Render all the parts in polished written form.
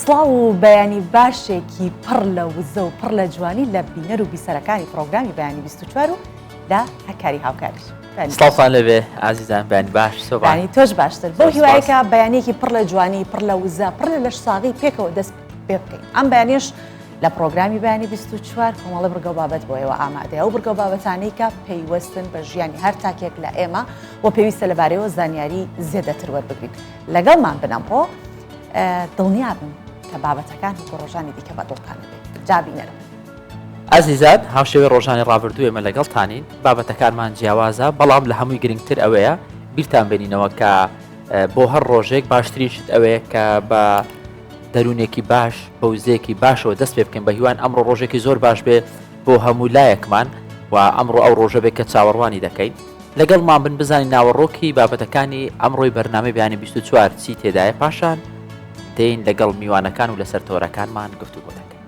سڵاو و بەیانی باشێکی پڕ لە وزە و پڕ لە جوانی لە بینەر و بیسەرەکانی پرۆگرامی بەیانی 24 و لە هەکاری هاوکاریش. سڵاوتان لێبێ ئازیزان بەیانی باش سۆبانی تۆش باشتر بەو هیوایەکە بەیانێکی پڕ لە جوانی پڕ لە وزە پڕ لە لەش ساغی پێکەوە دەست پێ بکەین ئەم بەیانیش لە پرۆگرامی بەیانی 24 کۆمەڵە بڕگە و بابەت بۆ ئێوە ئامادەیە ئەو بڕگە و بابەتانەی کە پەیوەستن بە ژیانی هەر تاکێک لە ئێمە و پێویستە لەبارەیەوە زانیاری زێدەتر وەربگرین لەگەڵمان بن ئەمڕۆ دڵنیابن کە بابەتەکان وەکو ڕۆژانی دیکە بە دڵتان بێت جا بینەرم. ئازیزان هاوشێوەی ڕۆژانی ڕابردوو ئێمە لەگەڵتانین بابەتەکانمان جیاوازە بەڵام لە هەمووی گرنگتر ئەوەیە بیرتان بێنینەوە کە بۆ هەر ڕۆژێک باشترین شت ئەوەیە کە بە دەروونێکی باش بە وزەیەکی باشەوە دەست پێ بکەین بە هیوان ئەمڕۆ ڕۆژێکی زۆر باش بێ بۆ هەموو لایەکمان و ئەمڕۆ ئەو ڕۆژە بێت کە چاوەڕوانی دەکەین لەگەڵمان بن بزانین ناوەڕۆکی بابەتەکانی ئەمڕۆی بەرنامەی بەیانی 24 چی تێدایە پاشان دێین لەگەڵ میوانەکان و لەسەر تۆرەکانمان گفتوگۆ دەکەین.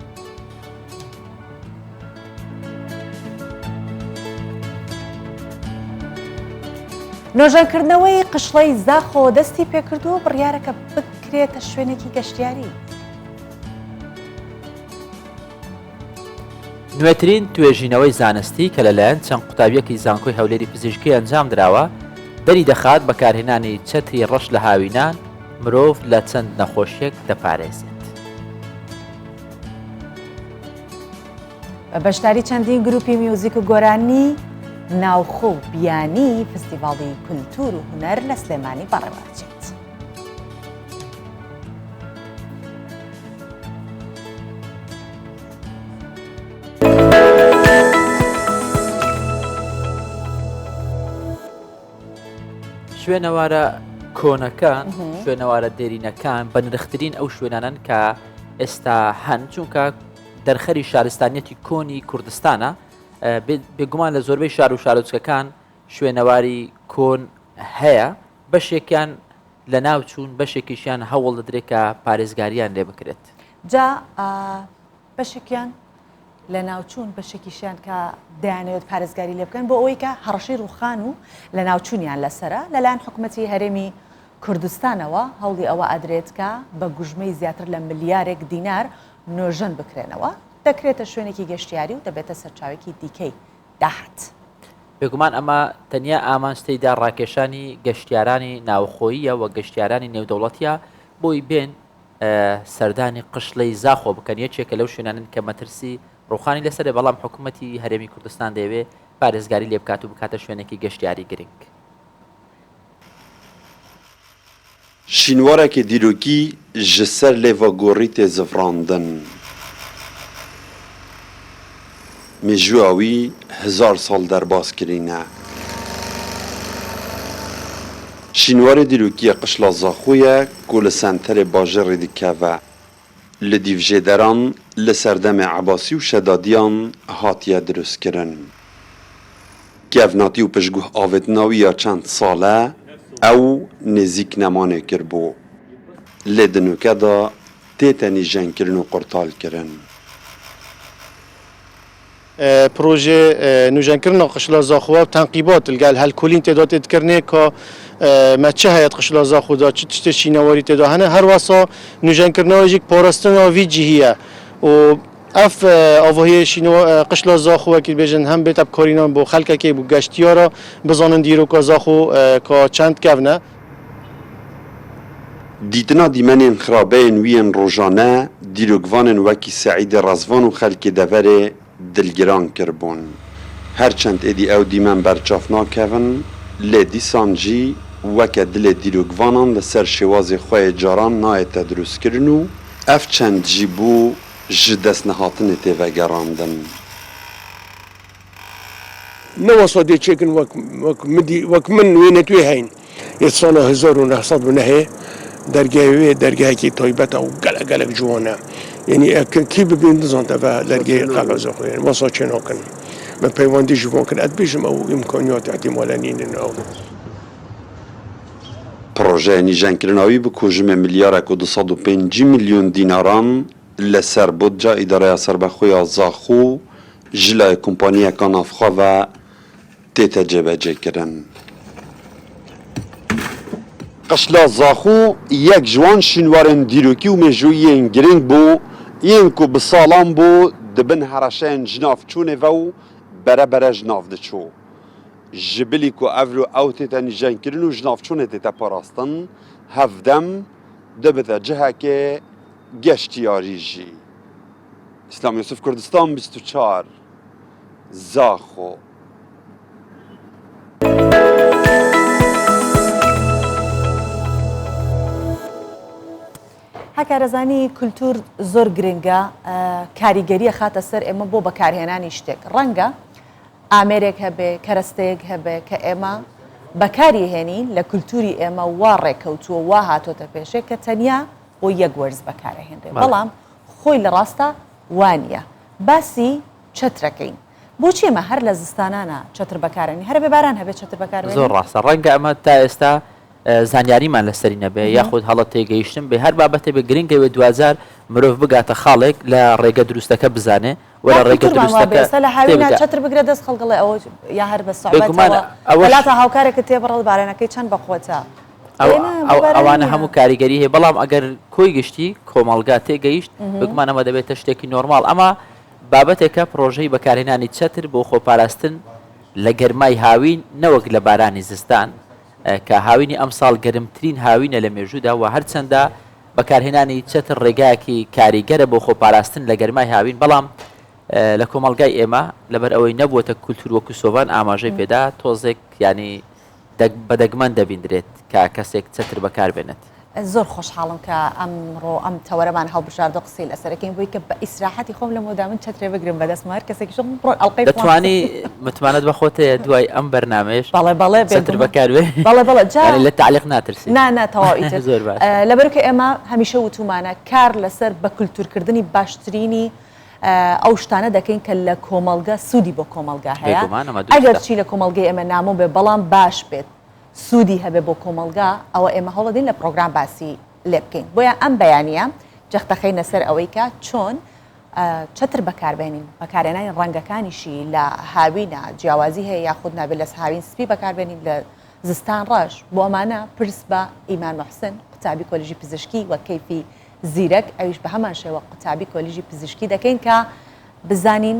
نۆژەنکردنەوەی قشڵەی زاخۆ دەستی پێکردووە و بڕیارە کە بکرێتە شوێنێکی گەشتیاری. نوێترین توێژینەوەی زانستی کە لەلایەن چەند قوتابیەکی زانکۆی هەولێری پزیشکی ئەنجامدراوە، دەریدەخات بەکارهێنانی چەتری ڕەش لە هاوینان مرۆڤ لە چەند نەخۆشیەک دەپارێزێت. بە بەشداری چەندین گروپی میوزیک و گۆرانی ناوخۆ و بیانی فستیڤاڵی کولتوور و هونەر لە سلێمانی بەڕێوەئەچێت. شوێنەوارە کۆنەکان شوێنەوارە دێرینەکان بە نرخترین ئەو شوێنانن کە ئێستا هەن چونکە دەرخەری شارستانیەتی کۆنی کوردستانە بێگومان لە زۆربەی شار و شارۆچکەکان شوێنەواری کۆن هەیە بەشێکیان لە ناو چوون بەشێکیشیان هەوڵ دەدرێت کە پارێزگاریان لێ بکرێت. جا بەشێکیان لە ناوچوون بەشێکیشیان کە دەیانەوێت پارێزگاری لێ بکەن بۆ ئەوەی کە هەڕەشەی ڕووخان و لەناوچوونیان لەسەرە لەلایەن حکومەتی هەرێمی کوردستانەوە هەوڵی ئەوە ئەدرێت کە بە گوژمەی زیاتر لە ملیارێک دینار نۆژەن بکرێنەوە، دەکرێتە شوێنێکی گەشتیاری و دەبێتە سەرچاوێکی دیکەی داهات. بێگومان ئەمە تەنیا ئامانج تێیدا ڕاکێشانی گەشتیارانی ناوخۆییە و گەشتیارانی نێودەوڵەتیە بۆی بێن سەردانی قشلەی زاخۆ بکەن، یەکێکە لەو شوێنانەن کە مەترسی ڕووخانی لەسەرە، بەڵام حکومەتی هەرێمی کوردستان دەیەوێ پارێزگاری لێ بکات و بکاتە شوێنێکی گەشتیاری گرنگ. شینوارێکی دیرۆکی ji ser lêva gorî tê zivrandin. Mêjûya wî hezar sal derbas kirîne. Şînwarê dîrokî yê Qişla Zaxo ye ku li senterê bajarê dikeve. Li dîvjêderan li serdemê Ebasî û Şedadiyan hatiye dirustkirin. Kevnatî û piştguh avêtina wî ya çend sal e ew nêzîk nemanê kiribû. Lê di nûke de tê tenîjenkirin û qurtalkirin. Projê nûjenkirina Qişla Zaxo û tenqîbat li gel helkolîn tê de tê dikirinê ka me çi heye di Qişla Zaxo de, çi tiştê şînewarî tê de hene. Her wesa nûjenkirina wê jî parastina vî cihî ye û ev avahiyê şîno Qişla Zaxo wekî dibêjin hem bête bikarînan bo xelkekê bo geştiyara bizanin dîroka Zaxo ka çend kevn e. Dîtina dîmenên xirabeyên wî yên rojane, dîrokvanên wekî Seîdê Rezvan û xelkê deverê dilgiran kiribûn. Her çend êdî ew dîmen berçav nakevin, lê dîsan jî weke dilê dîrokvanan li ser şêwazê xwe yê caran nayête dirustkirin û ev çend jî bû ji destnehatinê tê vegerandin. Ne wisa dê çêkin wek wek min dî wek min wênê wê heyîn. Yê sala 1909ê dergehê wê dergehekî taybet e û gelek gelek ciwan e. Yanî ek kî bibîn nizan te ve dergehê qela Zaxoyê ye. Wisa çênakin. Min peywendî ji wan kir ez dibêjim ew îmkaniyat îhtîmale nînin ew. Projeya nîjenkirina wî bi kojimê milyarek û 250 milyon dînaran li ser budca Îdareya Serbexwe ya Zaxo Ji layê kompaniyeka navxwe ve tête cêbecêkirin. Qişla Zaxo yek ji wan şînwarên dîrokî û mêjûyî yên girîng bû yên ku bi salan bû di bin hereşeyên jinavçûnê ve û bere bere ji nav diçû. Ji bilî ku evro ew tête nîjenkirin û jinavçûnê tête parastin, hevdem dibite cihekê geştiyarî jî. Îslam Yûsif Kurdistan 24 Zaxo. هەکارەزانی کولتور زۆر گرنگە کاریگەریە خاتە سەر ئێمە بۆ بەکارهێنانی شتێک ڕەنگە ئامێرێک هەبێ کەرەستەیەک هەبێ کە ئێمە بەکاری هێنین لە کولتوری ئێمە وا ڕێکەوتووە وا هاتۆتە پێشێ کە تەنیا بۆ یەک وەرز بەکارەهێنرێ بەڵام خۆی لە ڕاستە وانە باسی چەترەکەین بۆچی ئێمە هەر لە زستانانا چەتر بەکارئەنین هەر ئەبێ باران هەبێ چەتر بەکار بێنین؟ زۆر ڕاستە ڕەنگە ئەمە تا ئێستا زانیاریمان لەسەری نەبێ یاخود هەڵە تێگەیشتن بێ هەر بابەتێ بێ گرنگە وێ دواجار مرۆڤ بگاتە خاڵێک لە ڕێگە دروستەکە بزانێ و لە ڕێگە دروستەکە ئێستا لە هاوینا چەتر بگرە دەست خەڵک ئەڵێ ئەوە یا هەر بە سوعبەتەوە وەلاتە هاوکارێکت تێبڕڵ بارانەکەی چەند بەقوەتە ئەوانە هەموو کاریگەری هەیە بەڵام ئەگەر کۆی گشتی کۆمەڵگا تێگەیشت بگومان ئەمە دەبێتە شتێکی نۆرماڵ ئەمە بابەتێکە پڕۆژەی بەکارهێنانی چەتر بۆ خۆپاراستن لە گەرمای هاوین نەوەک لە بارانی زستان کە هاوینی ئەمساڵ گەرمترین هاوینە لە مێژوودا و هەرچەندە بەکارهێنانی چەتر ڕێگایەکی کاریگەرە بۆ خۆپاراستن لە گەرمای هاوین بەڵام لە کۆمەڵگای ئێمە لەبەر ئەوەی نەبووەتە کولتور وەکو سۆڤان ئاماژەی پێدا تۆزێک یانی بە دەگمەن دەبیندرێت کە کەسێک چەتر بەکار بێنێت. زۆر خۆشحاڵم کە ئەمڕۆ ئەم تەوەرەمان هەڵبژاردو قسەی لەسەرەکەین بۆی کە بە ئیسراحەتی خۆم لەمەودا من چەترێ بگرم بەدەستم هەر کەسێکیش بڵێم بڕۆن ئەڵقەی فڵان دەتوانی متمانەت بە خۆت هەیە دوای ئەم بەرنامەیەش بەڵێ بەڵێ چەتر بەکار بێنی؟ بەڵێ بەڵێ جا یانی لە تەعلیق ناترسی؟ نا نا تەواو ئیتر زۆر باشە. لەبەرکە ئێمە هەمیشە وتومانە کار لەسەر بە کولتورکردنی باشترینی ئەو شتانە دەکەین کە لە کۆمەڵگە سوودی بۆ کۆمەڵگا هەیە بێگومان ئەمە دروستە. ئەگەرچی لە کۆمەڵگەی ئێمە نامۆ بێ بەڵام باش بێت سوودی هەبێ بۆ کۆمەڵگا ئەوە ئێمە هەوڵەدەین لە پڕۆگرام باسی لێ بکەین بۆیە ئەم بەیانیە جەخت دەخەینە سەر ئەوەی کە چۆن چەتر بەکاربێنین بەکارێنانی ڕەنگەکانیشی لە هاوینە جیاوازی هەیە یاخود نابێت لە هاوین سپی بەکاربێنین لە زستان ڕەش بۆ ئەمانە پرس بە ئیمان محسن قوتابی کۆلیژی پزیشکی و کەیفی زیرەک ئەویش بە هەمان شێوە قوتابی کۆلیژی پزیشکی دەکەین کە بزانین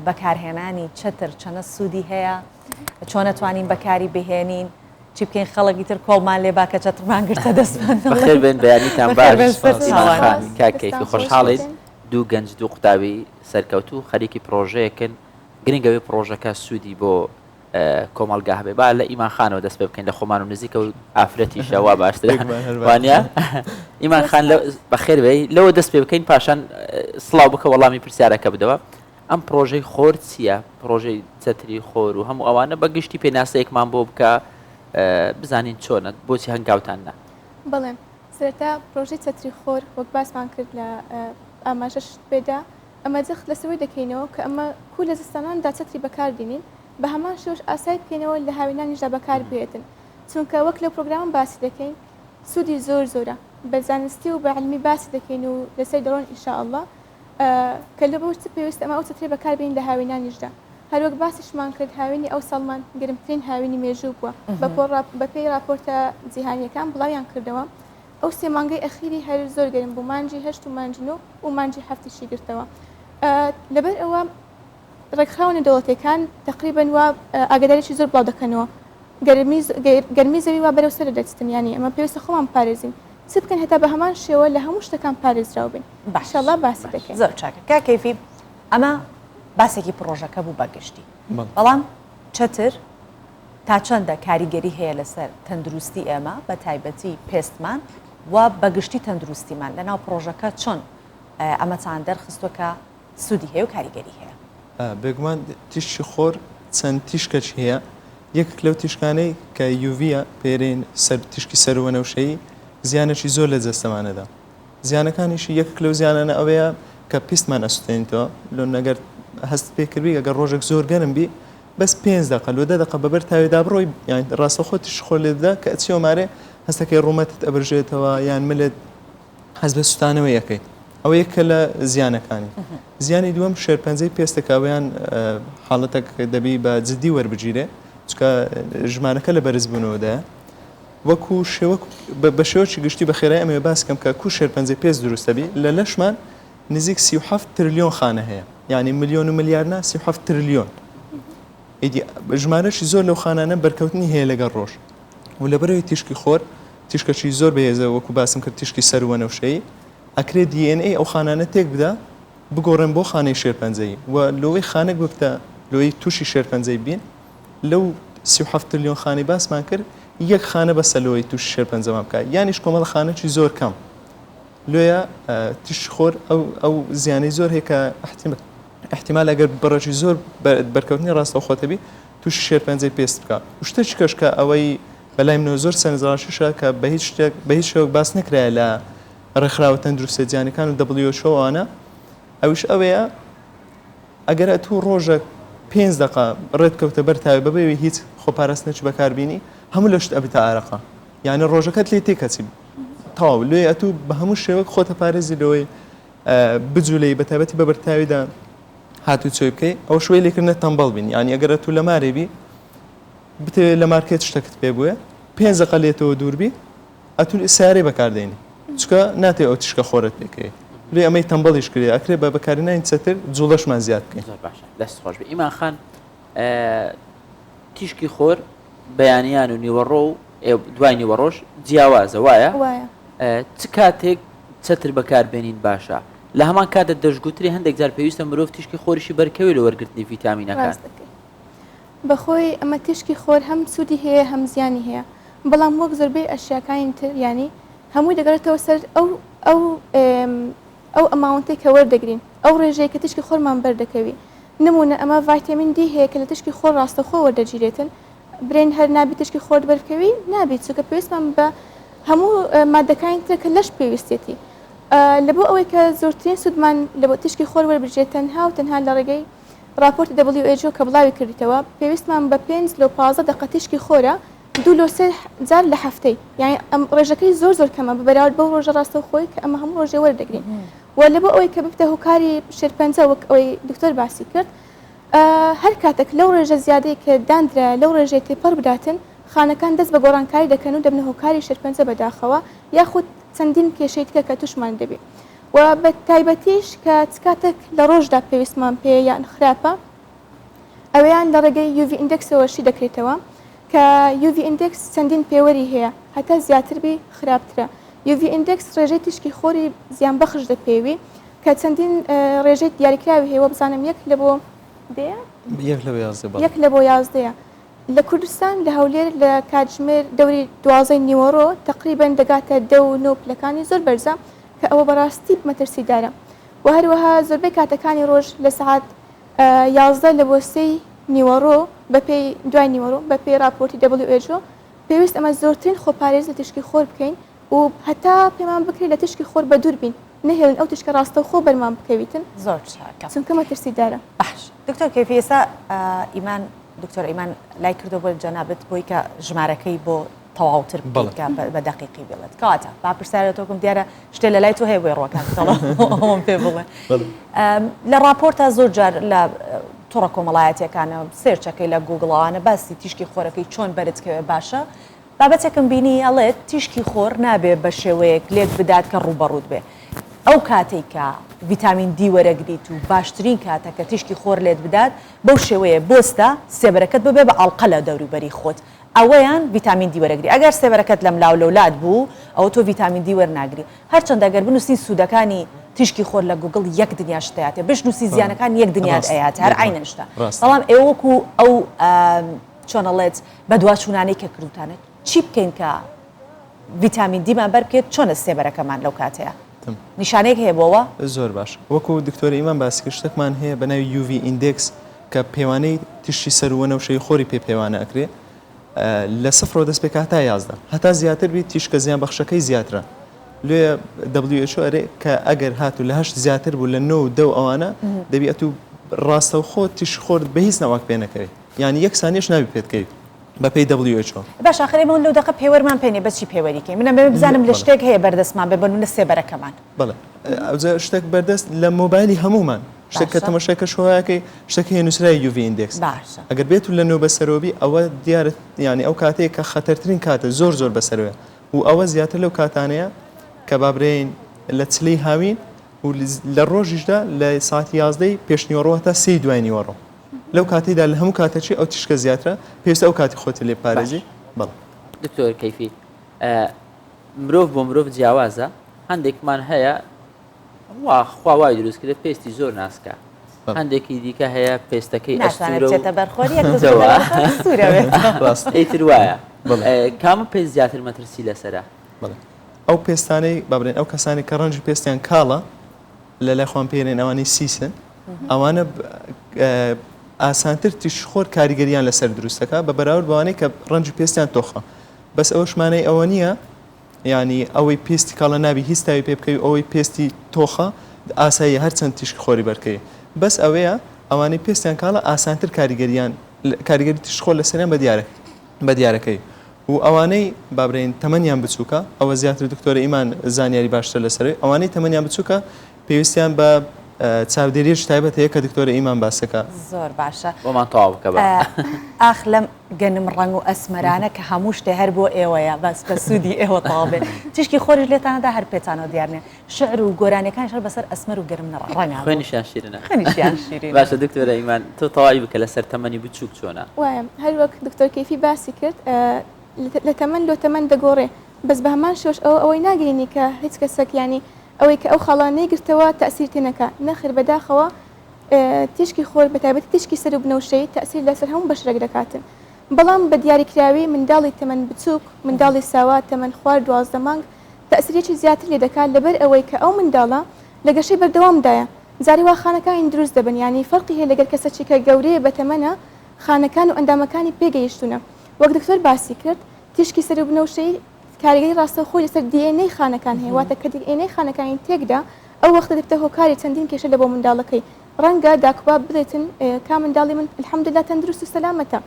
بەکارهێنانی چەتر چەنە سوودی هەیە چۆن ئەتوانین بەکاری بهێنین چی بکەین خەڵکی تر کۆڵمان لێ با کە چەترمان گرتە دەستمان بەخێر بێن بەیانیتان بەخێر باش بێن سەر ئیمان چاوان. خان کاک دەستان کەیفی خۆش خۆشحاڵین بێتن. دوو گەنج دوو قوتابی سەرکەوتوو خەریکی پڕۆژەیەکن گرنگە وێ پڕۆژەکە سوودی بۆ کۆمەڵگا هەبێ با لە ئیمان خانەوە دەست پێ بکەین لە خۆمان و نزیکە و ئافرەتیشە وا باشترە بێگومان هەر باشترە. وانە ئیمان خان لە بەخێر بێی لەوە دەست پێ بکەین پاشان سڵاو بکە وەڵامی پرسیارەکە بدەوە ئەم پڕۆژەی خۆر چییە؟ پڕۆژەی چەتری خۆر و هەموو ئەوانە بە گشتی پێناسەیەکمان بۆ بکە بزانین چۆنە بۆچی هەنگاوتان نا؟ بەڵێ سەرەتا پڕۆژەی چەتری خۆر وەک باسمان کرد لە ئاماژەشت پێدا ئەمە جەخت لەسەر دەکەینەوە کە ئەمە کو لە زستاناندا چەتری بەکار دینین بە هەمان شێوەش ئاسایی بکەینەوە لە هاوینانیشدا بەکار بێتن چونکە وەک لەو پرۆگرامە باسی دەکەین سوودی زۆر زۆرە بە زانستی و بە عیلمی باسی دەکەین و لەسەر دەڕۆن ان شاء اللە کە لە بۆ چ پێویستە ئەمە ئەو چەترەی بەکار بێنین لە هاوینانیشدا هەروەک باسیشمان کرد هاوینی ئەو ساڵمان گەرمترین هاوینی مێژوو بووە بە پۆ بە پێی راپۆرتە جیهانیەکان بڵاویان کردەوە ئەو سێ مانگەی ئەخیری هەر زۆر گەرم بوو مانگی هەشت و مانگی نۆ و مانگی حەفتیشی گرتەوە لەبەر ئەوە ڕێکخراوە نێودەوڵەتیەکان تەقریبەن وا ئاگاداریی زۆر بڵاو دەکەنەوە گەرمی گەرمی زەوی وا بەرەو سەر دەچتن یانی ئەمە پێویستە خۆمان بپارێزین چ بکەین هەتا بە هەمان شێوە لە هەموو شتەکان پارێزراو بین باش ئیشەڵا باسی باش دەکەین. زۆر چاکە کاک کەیفی ئەمە باسێکی پڕۆژەکە بوو بە گشتی بەڵێ. بەڵام چەتر تا چەندە کاریگەری هەیە لەسەر تەندروستی ئێمە بە تایبەتی پێستمان و بە گشتی تەندروستیمان لەناو پڕۆژەکە چۆن ئەمەتان دەرخستوە کە سوودی هەیە و کاریگەری هەیە؟ بێگومان تیشکی خۆر چەند تیشکەکی هەیە یەکێک لەو تیشکانەی کە UV یە پێرێن سەر تیشکی سەروەنەوشەیی زیانێکی زۆر لە جەستەمانەدا زیانەکانیشی یەکێک لەو زیانانە ئەوەیە کە پیستمان ئەسوتێنیتەوە لۆ نەگەر هەست پێ کردبی ئەگەر ڕۆژێک زۆر گەرم بی بەس پێنج دەقە لۆ دە دەقە بەبەر تاوێدا بڕۆی یان ڕاستەوخۆ تیشکی خۆر لێ بدە کە ئەچیەوە مارێ هەستەکەی ڕوومەتت ئەبرژێتەوە یان ملت هەست بە سوتانەوەی ئەکەیت ئەوە یەکە لە زیانەکانی زیانی دووەم شێرپەنجەی پێستە کە ئەویان حاڵەتێک دەبی بە جدی وەربگیرێ چکە ژمارەکە لە بەرزبوونەوەدایە. وەکو شێوەک بە شێوەکی گشتی بە خێرایی ئەمەوێ باس کەم کە کو شێرپەنجەی پێست دروست دەبی لە لەشمان نزیک 37 ترلیۆن خانە هەیە یعنی ملیۆن و ملیار نا 37 ترلیۆن ئیدی ژمارەشی زۆر لەو خانانە بەرکەوتنی هەیە لەگەڵ ڕۆژ و لەبەرەوەی تیشکی خۆر تیشکەکی زۆر بەهێزە وەکو باسم کرد تیشکی سەروەنەوشەیی ئەکرێ DNA ئەو خانانە تێک بدا بگۆڕێن بۆ خانەی شێرپەنجەیی و لۆوەی خانەک ببتە لۆی تووشی شێرپەنجەی بین لەو 37 ترلیۆن خانەی باسمان کرد یەک خانە بەسە لۆی تووشی شێرپەنجەمان بکات یانیش کۆمەڵە خانەکی زۆر کەم لۆیە تیشکی خۆر ئەو ئەو زیانەی زۆر هەیە کە احتیمال ئەگەر بڕێکی زۆر بەرکەوتنی ڕاستەوخۆتە بی تووشی شێرپەنجەی پێست بکە و شتێکی کەش کە ئەوەی بەلای منەوە زۆر سەرنجڕاکێشە کە بە هیچ شتێک بە هیچ شێوەک باس نەکرایە لە ڕێکخراوە تەندروستیە جیهانیەکان و WHO ئەوانە ئەویش ئەوەیە ئەگەر ئەتوو ڕۆژە پێنج دەقە ڕێت کەوتە بەر تاوێ بەبێ هیچ خۆپاراستنێکی بەکاربینی هەموو لەشت ئەبیتە ئارەقە یعنی ڕۆژەکەت لێ تێکەچی تەواو لێ ئەتوو بە هەموو شێوەک خۆتە پارێزی لەوەی بجولەی بە تایبەتی بە بەرتاویدا هاتوو چۆی بکەی ئەو شوێ لێکردنە تەمبەڵ بین یعنی ئەگەر ئەتوو لە مارێ بی بتەوێت لە مارکێت شتەکت پێ بووێ پێنج دەقە لێتەوە دوور بی ئەتوو سیارەی بەکاردێنی چونکە ناتێ ئەو تیشکە خۆرت پێکەوێت لێ ئەمەی تەمبەڵیش کرێ ئەکرێ بە بەکارهێنانی چەتر جوڵەشمان زیاد بکەین. زۆر باشە دەست خۆش بێ ئیمان خان تیشکی خۆر بەیانیان و نیوەڕۆ و دوای نیوەڕۆژ جیاوازە وایە چ کاتێک چەتر بەکاربێنین باشە لە هەمان کاتە دەشگوتری هەندێک جار پێویستە مرۆڤ تیشکی خۆریشی بەرکەوێت لە وەرگرتنی ڤیتامینەکان. بەخۆی ئەمە تیشکی خۆر هەم سوودی هەیە هەم زیانی هەیە بەڵام وەک زۆربەی ئەشیاکانی تر یانی هەمووی دەگەڕێتەوە سەر ئەو ئەو ئەو amount ەی کە وەردەگرین ئەو ڕێژەیە کە تیشکی خۆرمان بەردەکەوی نمونە ئەمە ڤایتامین دی هەیە کە لە تیشکی خۆر ڕاستەوخۆ وەردەگیرێتن برێن هەر نابی تیشکی خۆرت بەربکەوی نابیت چونکە پێویستمان بە هەموو مادەکانی ترە کە لەش پێویستێتی لە بۆ ئەوەی کە زۆرترین سوودمان لە بۆ تیشکی خۆر وەربگرێت تەنها و تەنها لە ڕێگەی ڕاپۆرتی WHO کە بڵاوی کردیتەوە پێویستمان بە پێنج لۆ 15 دەقە تیشکی خۆرە دوو لۆ سێ جار لە هەفتەی یانی ئەم ڕێژەکەی زۆر زۆر کەمە بە بەراورد بەو ڕۆژە ڕاستەوخۆی کە ئەمە هەموو ڕۆژێ وەردەگرین و لە بۆ ئەوەی کە ببتە هۆکاری شێرپەنجە وەک ئەوەی دکتۆر باسی کرد هەر کاتێک لەو ڕێژە زیادەی کە داندرایە لەو ڕێژەی تێپەڕ بداتن خانەکان دەست بە گۆڕانکاری دەکەن و دەبنە هۆکاری شێرپەنجە بەداخەوە یاخود چەندین کێشەی دیکە کە تووشمان دەبی و بە تایبەتیش کە چ کاتێک لە ڕۆژدا پێویستمان پێیە یان خراپە ئەوەیان لە ڕێگەی UV index ەوە شی دەکرێتەوە کە UV index چەندین پێوەری هەیە هەتا زیاتر بی خراپترە UV index ڕێژەی تیشکی خۆری زیانبەخش دەپێوی کە چەندین ڕێژەی دیاریکراوی هەیە وەبزانم یەک لە بۆ دەیە یەک لە بۆ یازدە بەڵێ یەک لە بۆ یازدەیە لە کوردستان لە هەولێر لە کاتژمێر دەوری دوازەی نیوەڕۆ تەقریبەن دەگاتە دە و نۆ پلەکانی زۆر بەرزە کە ئەوە بەڕاستی مەترسیدارە و هەروەها زۆربەی کاتەکانی ڕۆژ لە سەعات 11 لە بۆ سێی نیوەڕۆ بەپێی دوای نیوەڕۆ بەپێی ڕاپۆرتی WHO پێویست ئەمە زۆرترین خۆپارێز لە تیشکی خۆر بکەین و هەتا پێمان بکرێت لە تیشکی خۆر بەدوور بین نەهێڵین ئەو تیشکە ڕاستەوخۆ بەرمان بکەویتن زۆر چاکە چونکە مەترسیدارە. باش دکتۆر کەیفی ئێستا ئیمان دکتۆر ئیمان لای کردو بۆ جەنابت بۆی کە ژمارەکەی بۆ تەواوتر بکەیت کە بە دەقیقی بڵێت کەواتە با پرسیارە تۆکم دیارە شتێ لە لای تۆ هەیە بۆی ڕۆکان ئەوم پێ بڵێ لە راپۆرتا زۆر جار لە تۆڕە کۆمەڵایەتیەکانە search ەکەی لە گوگڵەوانە باسی تیشکی خۆرەکەی چۆن بەرتکەوێ باشە بابەتێکم بینی ئەڵێت تیشکی خۆر نابێ بە شێوەیەک لێت بدات کە ڕووبەڕووت بێ ئەو کاتەی کە ڤیتامین دی وەرەگریت و باشترین کاتە کە تیشکی خۆر لێت بدات بەو شێوەیە بۆستە سێبەرەکەت ببێ بە ئاڵقە لە دەوروبەری خۆت ئەوەیان ڤیتامین دی وەرەگری ئەگەر سێبەرەکەت لەملاو لەولات بوو ئەوە تۆ ڤیتامین دی وەرناگری هەرچەندە گەر بنووسی سوودەکانی تیشکی خۆر لە گوگڵ یەک دنیا شت ئەیاتێ بشنووسی زیانەکان یەک دنیات ئەیاتێ هەر عەینەن شتە بەڵام ئێوە وەکو ئەو چۆن ئەڵێت بەدواچوونانەی کە کردوتانە چی بکەین کە ڤیتامین دیمان بەر بکەێت چۆنە سێبەرەکەمان لەو کاتەیە نیشانەیەک هەیە بۆوە؟ زۆر باش وەکو دکتۆر ئیمان باسی کرد شتێکمان هەیە بە ناوی UV index کە پێوانەی تیشکی سەروو وەنەوشەیی خۆری پێ پێوانە ئەکرێ لە سفرەوە دەست پێکا هەتا 11 هەتا زیاتر بی تیشکە زیان بەخشەکەی زیاترە لێ WHO ئەرێ کە ئەگەر هاتوو لە هەشت زیاتر بوو لە نۆ و دە و ئەوانە دەبی ئەتوو ڕاستەوخۆ تیشک خۆرت بە هیچ نەواک پێ نەکەوێت یانی یەک سانیەش نابی پێت کەوی بە پێی WHO. باشە ئاخر ئێمە لەو دەقە پێوەرمان پێ نیە بە چی پێوەری کەین من ئەمەوێ بزانم لە شتێک هەیە بەردەستمان بێ بۆ نمونە سێبەرەکەمان. بەڵێ ئەوجا شتێک بەردەست لە مۆبایلی هەموومان. شتێک کە تەمەشای کەشوهەواکەی شتێک هەیە نووسرای UV index باشە ئەگەر بێت و لە نۆ بەسەرەوە بی ئەوە دیارە یانی ئەو کاتەیە کە خەتەرترین کاتە زۆر زۆر بەسەرەوەیە و ئەوە زیاتر لەو کاتانەیە کە با برێین لە چلەی هاوین و لە ڕۆژیشدا لە ساعتی یازدەی پێش نیوەڕۆ هەتا سێی دوای نیوەڕۆ لەو کاتەیدا لە هەموو کاتەکی ئەو تیشکە زیاترە پێویستە ئەو کاتی خۆتی لێ پارێزی بەڵێ. دکتۆر کەیفی مرۆڤ بۆ مرۆڤ جیاوازە هەندێکمان هەیە وا خوا وای دروست کرد پێستی زۆر ناسکە هەندێکی دیکە هەیە پێستەکەی ئەستورە و ئیتر وایە کامە پێست زیاتر مەترسی لەسرە ئەو پێستانەی با بڵێن ئەو کەسانی کە ڕەنجی پێستیان کاڵە لە لای خۆیان پێرێن ئەوانەی سیسن ئەوانە ئاسانتر تیشخۆر کاریگەریان لەسەر دروستەکە بە بەراورد بەوانەی کە ڕەنجی پێستیان تۆخە بەس ئەوەش مانای ئەوە نییە یانی ئەوەی پێستی کاڵە نابی هیچ تاوی پێ بکەوی ئەوەی پێستی تۆخە ئاساییە هەرچەند تیشک خۆری بەرکەوی بەس ئەوەیە ئەوانەی پێستیان کاڵە ئاسانتر کاریگەریان کاریگەری تیشک خۆر لەسەریان بە دیارە بە دیارەکەی و ئەوانەی بابرێن تەمەنیان بچووکە ئەوە زیاتر دکتۆرە ئیمان زانیاری باشتر لەسەر ئەوانەی تەمەنیان بچووکە پێویستیان بە چاودێریەکی تایبەت هەیە کە دکتۆرە ئیمان باسەکە. زۆر باشە. بۆمان تەواو بکە با. ئاخ لەم گەنم ڕەنگ و ئەسمەرانە کە هەموو شتێ هەر بۆ ئێوەیە بەس بە سوودی ئێوە تەواو بێ تیشکی خۆریش لێتانەدا هەر پێتانەوە دیار نیە شعر و گۆرانیەکانیش هەر بەسەر ئەسمەر و گەرم ڕەنگا بوو. خوێنیشیان شیرینە. خوێنیشیان شیرینە. باشە دکتۆرە ئیمان تۆ تەواوی بکە لەسەر تەمەنی بچووک چۆنە؟ وایە هەر وەک دکتۆر کەیفی باسی کرد لە تەمەن لۆ تەمەن دەگۆڕێ بەس بە هەمان شێوەش ئەوە ئەوەی ناگەینی کە هیچ کەسەک یانی ئەوەی کە ئەو خاڵانە نەیگرتەوە تەئسیر تێنەکا، نەخێر بەداخەوە تیشکی خۆر بەتایبەتی تیشکی سەروو بنەوشەیی تەئسیر لەسەر هەموو بەشەرێک دەکاتن بەڵام بە دیاریکراوی منداڵی تەمەن بچووک منداڵی ساوا تەمەن خوار 12 مانگ تەئسیرێکی زیاتر لێ دەکات لەبەر ئەوەی کە ئەو منداڵە لە گەشەی بەردەوامدایە جاری وا خانەکانی دروست دەبن یانی فەرقی هەیە لەگەر کەسەکی کە گەورەیە بەتەمەنە خانەکان و ئەندامەکانی پێگەیشتوونە وەک دکتۆر باسی کرد تیشکی سەروو بنەوشەیی کاریگەری ڕاستەوخۆی لەسەر DNA خانەکان هەیە، واتە کە DNA خانەکانی تێکدا ئەو وەختە دەبێتە هۆکاری چەندین کێشە لە بۆ منداڵەکەی، ڕەنگە داک و باب بڵێتن کا منداڵی من الحمدللە تەندروست و سەلامەتە،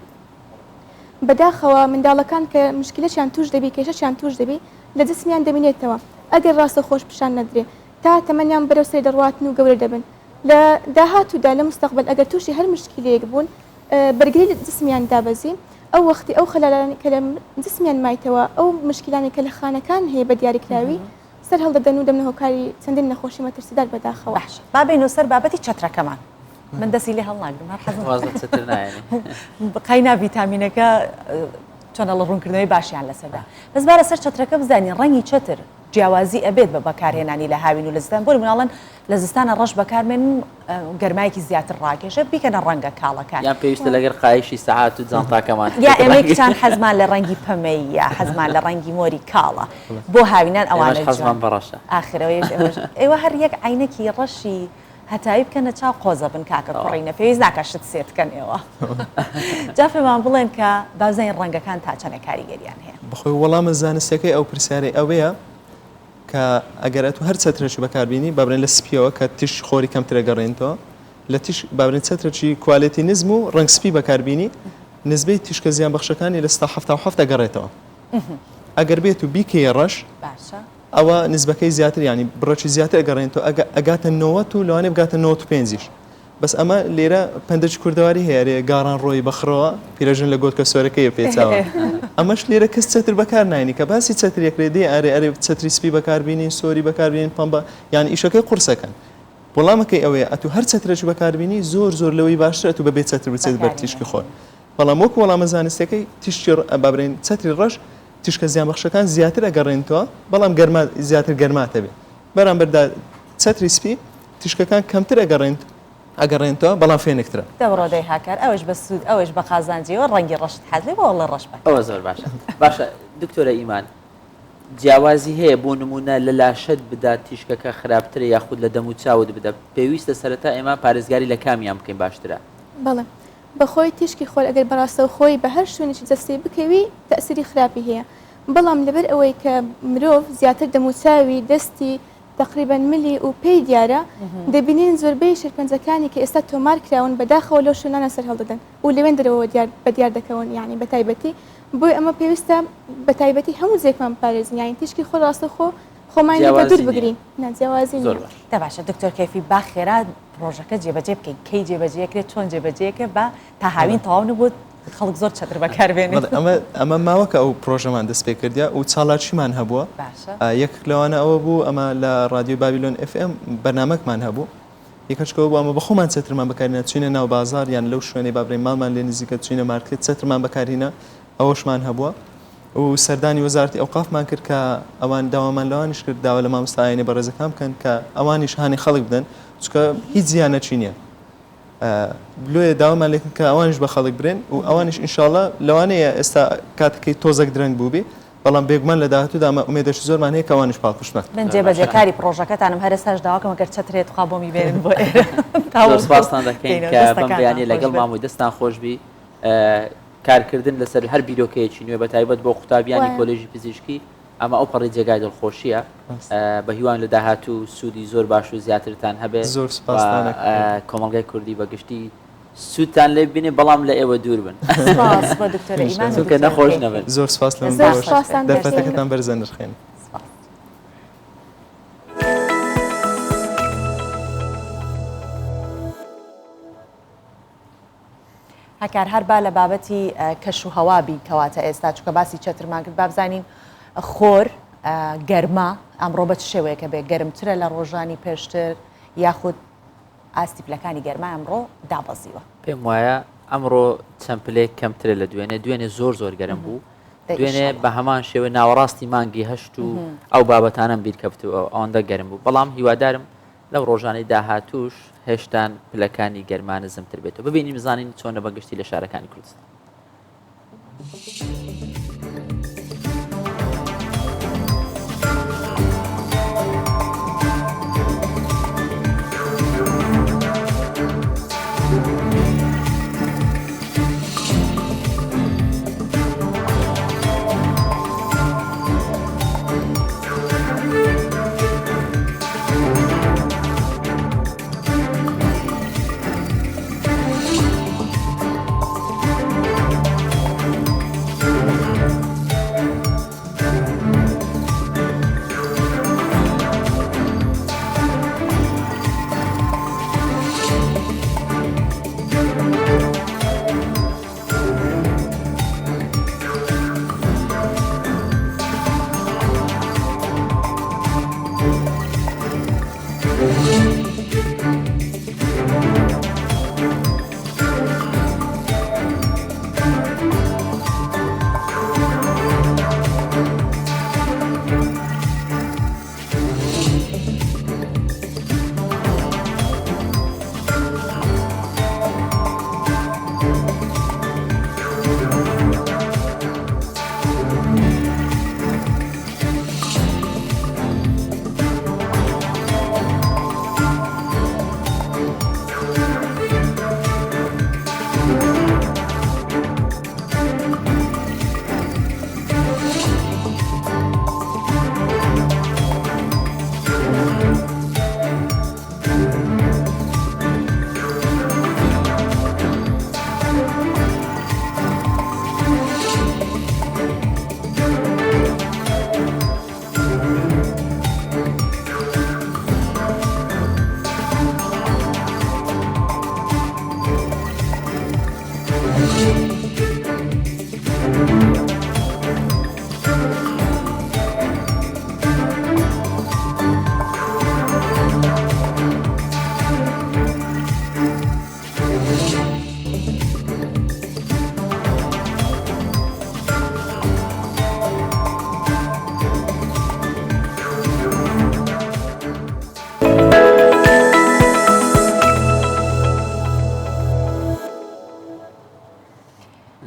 بەداخەوە منداڵەکان کە مشکلەشیان توش دەبی کێشەشیان توش دەبی لە جسمیان دەمینێتەوە ئەگەر ڕاستەوخۆش پیشان نەدرێ تا تەمەنیان بەرەو سەری دەڕواتن و گەورە دەبن لە داهاتوودا لە مستەقبەل ئەگەر توشی هەر مشکیلەیەک بوون بەرگری لە جسمیان دابەزی ئەو وەختی ئەو خەلالانەی کە لە جسمیان مایتەوە ئەو مشکیلانەی کە لە خانەکان هەیە بە دیاریکراوی سەر هەڵدەدەن و دەبنە هۆکاری چەندین نەخۆشی مەترسیدار بەداخەوە. باشە با بێینەوە سەر بابەتی چەترەکەمان من دەستی لێ هەڵناگرم هەر حەزم واز لە چەتر نایەنی. قەینا ڤیتامینەکە چۆنە لە ڕوونکردنەوەی باشیان لەسەردا بەس با لەسەر چەترەکە بزانین ڕەنگی چەتر جیاوازی ئەبێت بە بەکارهێنانی لە هاوین و لە زستان بۆ نمونە ئەڵێن لە زستانە ڕەش بەکارمێنن گەرمایەکی زیاتر ڕاکێشە بیکەنە ڕەنگە کاڵەکان. یان پێویستە لەگەر قایشی سەعات و جانتاکەمان یا ئێمەی کچان حەزمان لە ڕەنگی پەمەییە حەزمان لە ڕەنگی مۆری کاڵە بۆ هاوینان ئەوانە ئێمەش حەزمان بە ڕەشە. ئاخر ئەوەیش ئێمەش ئێوە هەر یەک عەینەکی ڕەشی هەتاوی بکەنە چاو قۆزە بن کاکە کوڕینە پێویست ناکا شت سێت کەن ئێوە جا پێمان بڵێن کە بازانین ڕەنگەکان تا چەنێ کاریگەریان هەیە. بەخۆی وەڵامە زانستیەکەی ئەو پرسیارەی ئەوەیە کە ئەگەر ئەتوو هەر چەترێکی بەکاربینی با بڵێن لە سپیەوە کە تیشکی خۆری کەمتر ئەگەڕێنیتەوە لە تیش با بڵێن چەترێکی quality نزم و ڕەنگ سپی بەکاربینی نسبەی تیشکە زیانبەخشەکانی لە 77 ئەگەڕێتەوە ئەگەر بێت و بیکەیە ڕەش باشە ئەوە نسبەکەی زیاتر یانی بڕێکی زیاتر ئەگەڕێنێتەوە ئەگە ئەگاتە نەوەت و لەوانەیە بگاتە 95 یش بەس ئەمە لێرە پەندێکی کوردەواری هەیە ئەرێ گاڕان ڕۆی بە خڕەوە پیرەژن لە گۆتکە سۆرەکەیە پێچاوە ئەمەش لێرە کەس چەتر بەکار ناینی کە باسی چەتر یەکرێ دێ ئەرێ ئەرێ چەتری سپی بەکار بینین سۆری بەکار بینین پەمبە یان ئیشەکەی قورسەکەن وەڵامەکەی ئەوەیە ئەتوو هەر چەترێکی بەکار بینی زۆر زۆر لەوەی باشتر ئەتوو بەبێ چەتر بچێت بەر تیشکی خۆر بەڵام وەکو وەڵامە زانستیەکەی تیشکی با بڵێین چەتری ڕەش تیشکە زیانبەخشەکان زیاتر ئەگەڕێنتەوە بەڵام گەرما زیاتر گەرماتە بێ بەرامبەردا چەتری سپی تیشکەکان کەمتر ئەگەڕێنت ئەگەڕێنتەوە بەڵام فێنکترە. دەبڕۆ دەی هاکار ئەوش بە سوود ئەوش بە قازانجیەوە ڕەنگی ڕەشت حەز لێ بۆ ئەڵێ ڕەش بەکار. ئەوە زۆر باشە باشە دکتۆرە ئیمان جیاوازی هەیە بۆ نمونە لە لاشەت بدا تیشکەکە خراپترە یاخود لە دەم و چاوت بدە پێویستە سەرەتا ئێمە پارێزگاری لە کامیان بکەین باشترە؟ بەڵێ بەخۆی تیشکی خۆر ئەگەر بەڕاستەوخۆی بە هەر شوێنێکی جەستەی بکەوی تەئسیری خراپی هەیە بەڵام لەبەر ئەوەی کە مرۆڤ زیاتر دەموچاوی دەستی تەقریبەن ملی و پێی دیارە دەبینین زۆربەی شێرپەنجەکانی کە ئێستا تۆمار کراون بەداخەوە لەو شوێنانە سەرهەڵدەدەن و لەوێن دەرەوە دیار بەدیار دەکەون یانی بەتایبەتی بۆیە ئەمە پێویستە بەتایبەتی هەموو جێکمان بپارێزین یانی تیشکی خۆر ڕاستەوخۆ خۆمان لێ بەدوور جیاوازی نییە بگرین نا جیاوازی زۆر نییە. باش. دە باشە دکتۆر کەیفی با خێرا. پڕۆژەکە جێبەجێ بکەین کەی جێبەجێکرێت چۆن جێبەجێکرێت بە تا هاوین تەواو نەبوو خەڵک زۆر چەتر بەکاربێنێت. ئەمە ئەمە ماوە کە ئەو پرۆژەمان دەست پێ کردیا و چالاکیمان هەبووە یەکێک لەوانە ئەوە بوو ئەمە لە ڕادیۆی بابیلۆن ئێف ئێم بەرنامەکمان هەبوو یەکەشکەوە بوو ئەمە بەخۆمان چەترمان بەکارهێنا چوینە ناو بازار یان لەو شوێنەی با بڵێین ماڵمان لێ نزیکە چوینە مارکێت چەترمان بەکارهینا ئەوەشمان هەبووە و سەردانی وەزارەتی ئەوقافمان کرد کە ئەوان داوامان لەوانیش کرد داوا لە مامۆستا ئاینی بەڕێزەکان بکەن کە ئەوانیش هانی خەڵک بدەن چونکە هیچ زیانەکی نییە لۆیە داوامان لێکن کە ئەوانیش بە خەڵک برێن و ئەوانیش ئینشاڵە لەوانەیە ئێستا کاتەکەی تۆزەک درەنگ بووبی بەڵام بێگومان لە داهاتوودا ئەمە ئومێدێکی زۆرمان هەیە کە ئەوانیش پاڵپشتمان. من جێبەجێکاری پڕۆژەکەتانم هەر ئێستاش داواکەم ئەگەر چەترێ تخوا بۆمی بێنن بۆ ئێرە زۆر سپاستان دەکەین کە بەم بەیانیە لەگەڵمان بووی دەستان خۆشبی کارکردن لەسەر هەر بیرۆکەیەکی نوێ بە تایبەت بۆ قوتابیانی کۆلێژی پزیشکی ئەمە ئەو پەڕی جێگای دڵخۆشیە بە هیوان لە داهاتوو سوودی زۆر باش و زیاترتان هەبێ زۆر سپاستان کۆمەڵگای کوردی بە گشتی سوودتان لێ بینێ بەڵام لە ئێوە دوور بن سپاس بۆ دکتۆر ئیمان چونکە نەخۆش نەبن زۆر سپاس لە دەرفەتەکەتان بەرزە نرخێن. هەکار هەر با لە بابەتی کەش و هەوا بین کەواتە ئێستا چونکە باسی چەترمان کرد با بزانین خۆر گەرما ئەمڕۆ بە چ شێوەیەکە بێ گەرمترە لە ڕۆژانی پێشتر یاخود ئاستی پلەکانی گەرما ئەمڕۆ دابەزیوە؟ پێم وایە ئەمڕۆ چەند پلەیەک کەمترە لە دوێنێ، دوێنێ زۆر زۆر گەرم بوو، دوێنێ بە هەمان شێوە ناوەڕاستی مانگی هەشت و ئەو بابەتانەم بیرکەفتەوە ئەوەندە گەرم بوو، بەڵام هیوادارم لەو ڕۆژانەی داهاتووش هێشتان پلەکانی گەرما نزمتر بێتەوە، ببینین بزانین چۆنە بە گشتی لە شارەکانی کوردستان.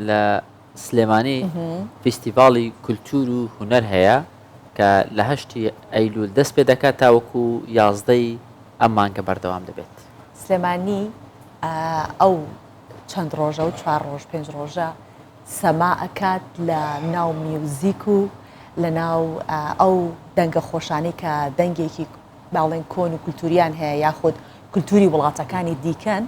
لە سلێمانی فیستیڤاڵی کولتوور و هونەر هەیە کە لە هەشتی ئەیلول دەست پێ دەکات تاوەکو یازدەی ئەم مانگە بەردەوام دەبێت. سلێمانی ئەو چەند ڕۆژە و چوار ڕۆژ پێنج ڕۆژە سەما ئەکات لە ناو میوزیک و لە ناو ئەو دەنگە خۆشانەی کە دەنگێکی باڵێن کۆن و کولتوریان هەیە یاخود کولتوری وڵاتەکانی دیکەن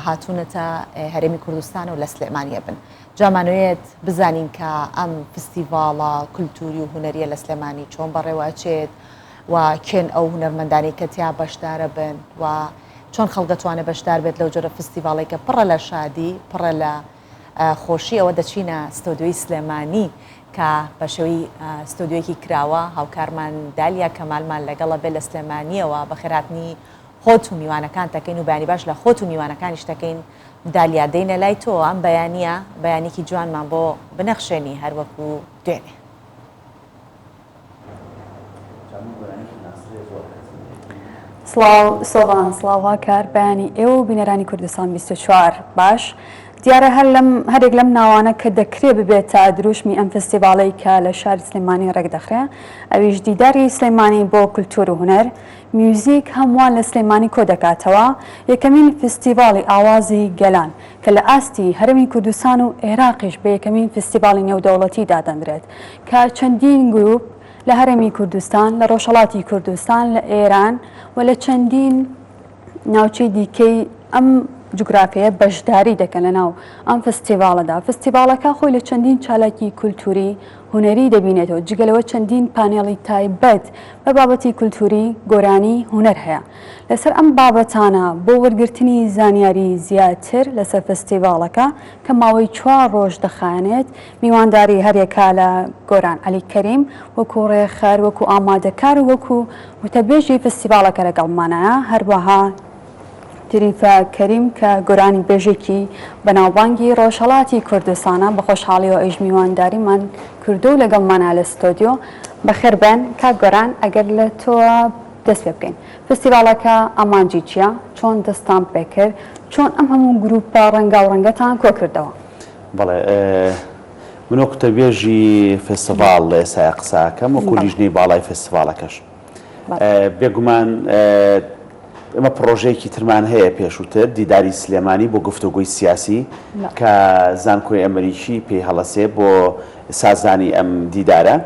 هاتوونەتە هەرێمی کوردستان و لە سلێمانیە بن جامانوێت بزانین کە ئەم فستیڤاڵە کولتوری و هونەریە لە سلێمانی چۆن بەڕێوەچێت و کێن ئەو هونەرمەندانەی کە تیا بەشدارە بن و چۆن خەڵک دەتوانێت بەشدار بێت لەو جۆرە فستیڤاڵێک کە پڕە لە شادی پڕە لە خۆشی ئەوە دەچینە ستۆدیۆی سلێمانی کە بە شێوەی ستۆدیۆیەکی کراوە هاوکارمان دالیا کەمالمان لەگەڵە بێت لە سلێمانیەوە بەخێرهاتنی خۆت و میوانەکان تەکەین و بەیانی باش لە خۆت و میوانەکانیش تەکەین دالیا دێینە لای تۆ ئەم بەیانیە بەیانێکی جوانمان بۆ بنەخشێنی هەروەکو دوێنێ. سڵاو سۆڤان سڵاو هاکار بەیانی ئێوە و بینەرانی کوردستان 24 باش دیارە هەر لەم هەرێک لەم ناوانە کە دەکرێ ببێتە دروشمی ئەم فستیڤاڵەی کە لە شاری سلێمانی ڕێک دەخرێ ئەویش دیداری سلێمانی بۆ کولتوور و هونەر میوزیک هەمووان لە سلێمانی کۆ دەکاتەوە یەکەمین فستیڤاڵی ئاوازی گەلان کە لە ئاستی هەرێمی کوردستان و عێراقیش بە یەکەمین فستیڤاڵی نێودەوڵەتی دادەنرێت کە چەندین گروپ لە هەرێمی کوردستان، لە ڕۆژهەڵاتی کوردستان، لە ئێران و لە چەندین ناوچەی دیکەی ئەم جوگرافیایە بەشداری دەکەن لە ناو ئەم فستیڤاڵەدا. فستیڤاڵەکە خۆی لە چەندین چالاکی کولتووری، هونەری دەبینێتەوە، جگە لەوە چەندین پانێڵی تایبەت بە بابەتی کولتووری، گۆرانی، هونەر هەیە. لەسەر ئەم بابەتانە بۆ وەرگرتنی زانیاری زیاتر لەسەر فستیڤاڵەکە کە ماوەی چوار ڕۆژ دەخایەنێت، میوانداری هەریەکە لە گۆران عەلی کەریم وەکو ڕێکخەر، وەکو ئامادەکار و وەکو وتەبێژی فستیڤاڵەکە لەگەڵمانایە، هەروەها تریفە کەریم کە گۆرانی بێژێکی بەناوبانگی ڕۆژهەڵاتی کوردستانە، بە خۆشحاڵیەوە ئەویش میوانداریمان کردووە و لەگەڵمانە لە ستۆدیۆ. بەخێربێن کاک گۆران، ئەگەر لە تۆوە دەست پێ بکەین، فستیڤاڵەکە ئامانجی چییە؟ چۆن دەستتان پێکرد؟ چۆن ئەم هەموو گرووپە ڕەنگاوڕەنگەتان کۆکردەوە؟ بەڵێ من وەک وتەبێژی فێستیڤاڵ لە ئێستایا قسە ئەکەم وەکو لیژنەی باڵای فێستیڤاڵەکەش بێگومان ئێمە پڕۆژەیەکی ترمان هەیە پێشووتر دیداری سلێمانی بۆ گفتوگۆی سیاسی کە زانکۆی ئەمریکی پێی هەڵەسێ بۆ سازدانی ئەم دیدارە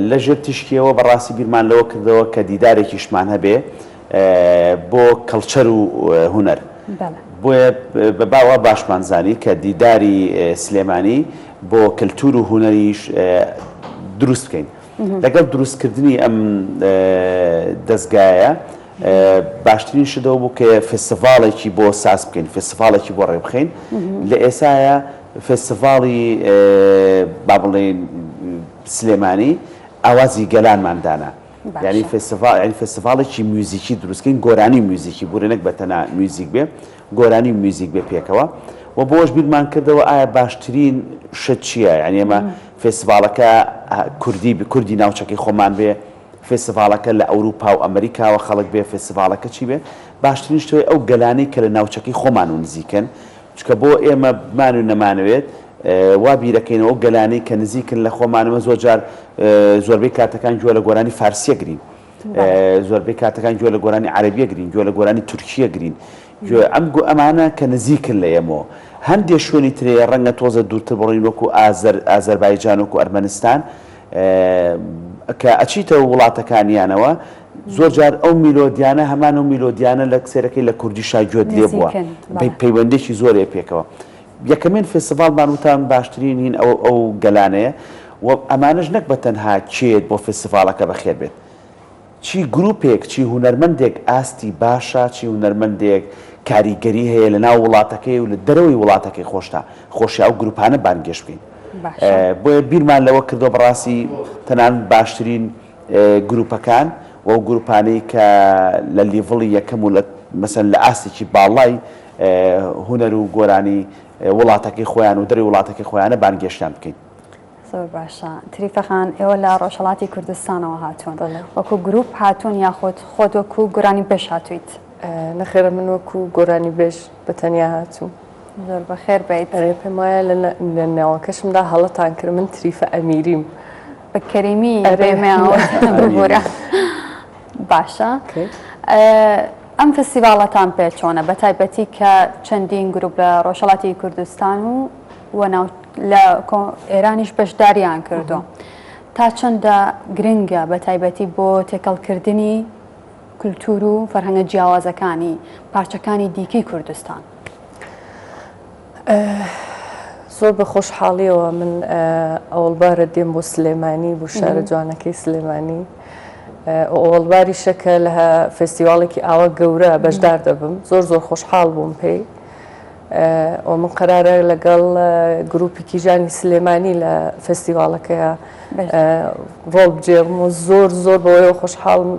لە ژێر تیشکیەوە بەڕاستی بیرمان لەوە کردەوە کە دیدارێکیشمان هەبێ بۆ کەڵچەر و هونەر. بۆیە بە باوا باشمان زانی کە دیداری سلێمانی بۆ کەلتور و هونەریش دروست بکەین. لەگەڵ دروستکردنی ئەم دەزگایە باشترین شت ئەوە بوو کە فێستیڤاڵێکی بۆ ساز بکەین، فێستیڤاڵێکی بۆ ڕێبخەین. لە ئێسایا فێستیڤاڵی با بڵێین سلێمانی ئاوازی گەلانمان دانا. یانی فێستیڤاڵ یانی فێستیڤاڵێکی میوزیکی دروست کەین گۆرانی و میوزیکی بورێ نەک بە تەنها میوزیک بێ گۆرانی و میوزیک بێ پێکەوە و بۆش بیرمان کردەوە ئایا باشترین شت چییە یانی ئێمە فێستیڤاڵەکە کوردی کوردی ناوچەکەی خۆمان بێ فێستیڤاڵەکە لە ئەوروپا و ئەمریکاوە خەڵک بێ فێستیڤاڵەکە چی بێ باشترین شتەوەی ئەو گەلانەی کە لە ناوچەکەی خۆمان و نزیکن چونکە بۆ ئێمە بمان و نەمانەوێت وا بیرەکەینەوە ئەو گەلانەی کە نزیکن لە خۆمانەوە زۆر جار زۆربەی کاتەکان گوێ لە گۆرانی فارسیە گرین زۆربەی کاتەکان گوێ لە گۆرانی عەرەبیە گرین گوێ لە گۆرانی تورکیە گرین گوێ ئەم گۆ ئەمانە کە نزیکن لە ئێمەوە هەندێ شوێنی ترێ ڕەنگە تۆزە دوورتر بڕۆین وەکو ئازەر ئازەربایجان وەکو ئەرمەنستان کە ئەچیتە وڵاتەکانیانەوە زۆر جار ئەو میلۆدیانە هەمان ئەو میلۆدیانە لە سێرەکەی لە کوردیشا گوێت لێ بووە پەیوەندێکی زۆرێ پێکەوە یەکەمین فێستیڤاڵمان وتان باشترین هین ئەو ئەو گەلانەیە و ئەمانەش نەک بە تەنها کێت بۆ فێستیڤاڵەکە بەخێر بێت چی گروپێک چی هونەرمەندێک ئاستی باشە چی هونەرمەندێک کاریگەری هەیە لە ناو وڵاتەکەی و لە دەرەوەی وڵاتەکەی خۆشتا خۆشی ئەو گروپانە بانگێشت بکەین بۆیە بیرمان لەوە کردەوە بەڕاستی تەنانەت باشترین گروپەکان و ئەو گروپانەی کە لە لیڤڵی یەکەم و لە مەسەن لە ئاستێکی باڵای هونەر و گۆرانی وڵاتەکەی خۆیان و دەری وڵاتەکەی خۆیانە بانگێشتیان بکەین. زۆر باشە تریفە خان ئێوە لە ڕۆژهەڵاتی کوردستانەوە هاتوون وەکو گروپ هاتوون یاخود خۆت وەکو گۆرانی بێژ هاتوویت؟ نەخێرە من وەکو گۆرانی بێژ بە تەنیا هاتووم. زۆر بەخێر بیت. ئەرێ پێم وایە لە ناوەکەشمدا هەڵەتان کرد من تریفە ئەمیریم. بە کەریمی ئێمەیان ببورە. باشە ئەم فستیڤاڵەتان پێ چۆنە بە تایبەتی کە چەندین گروپ لە ڕۆژهەڵاتی کوردستان و و لە ئێرانیش بەشداریان کردو تا چەندە گرنگە بە تایبەتی بۆ تێکەڵکردنی کولتوور و فەرهەنگە جیاوازەکانی پارچەکانی دیکەی کوردستان؟ زۆر بە خۆشحاڵیەوە من ئەوڵبارە دێم بۆ سلێمانی بۆ شارە جوانەکەی سلێمانی. ئەوەڵباریشە کە لە فێستیواڵێکی ئاوا گەورە بەشدار دەبم زۆر زۆر خۆشحاڵ بووم پێی و من قەرارە لەگەڵ گروپی کیژانی سلێمانی لە فێستیواڵەکەیا ڕۆڵ بگێڕم و زۆر زۆر بەوەیەوە خۆشحاڵم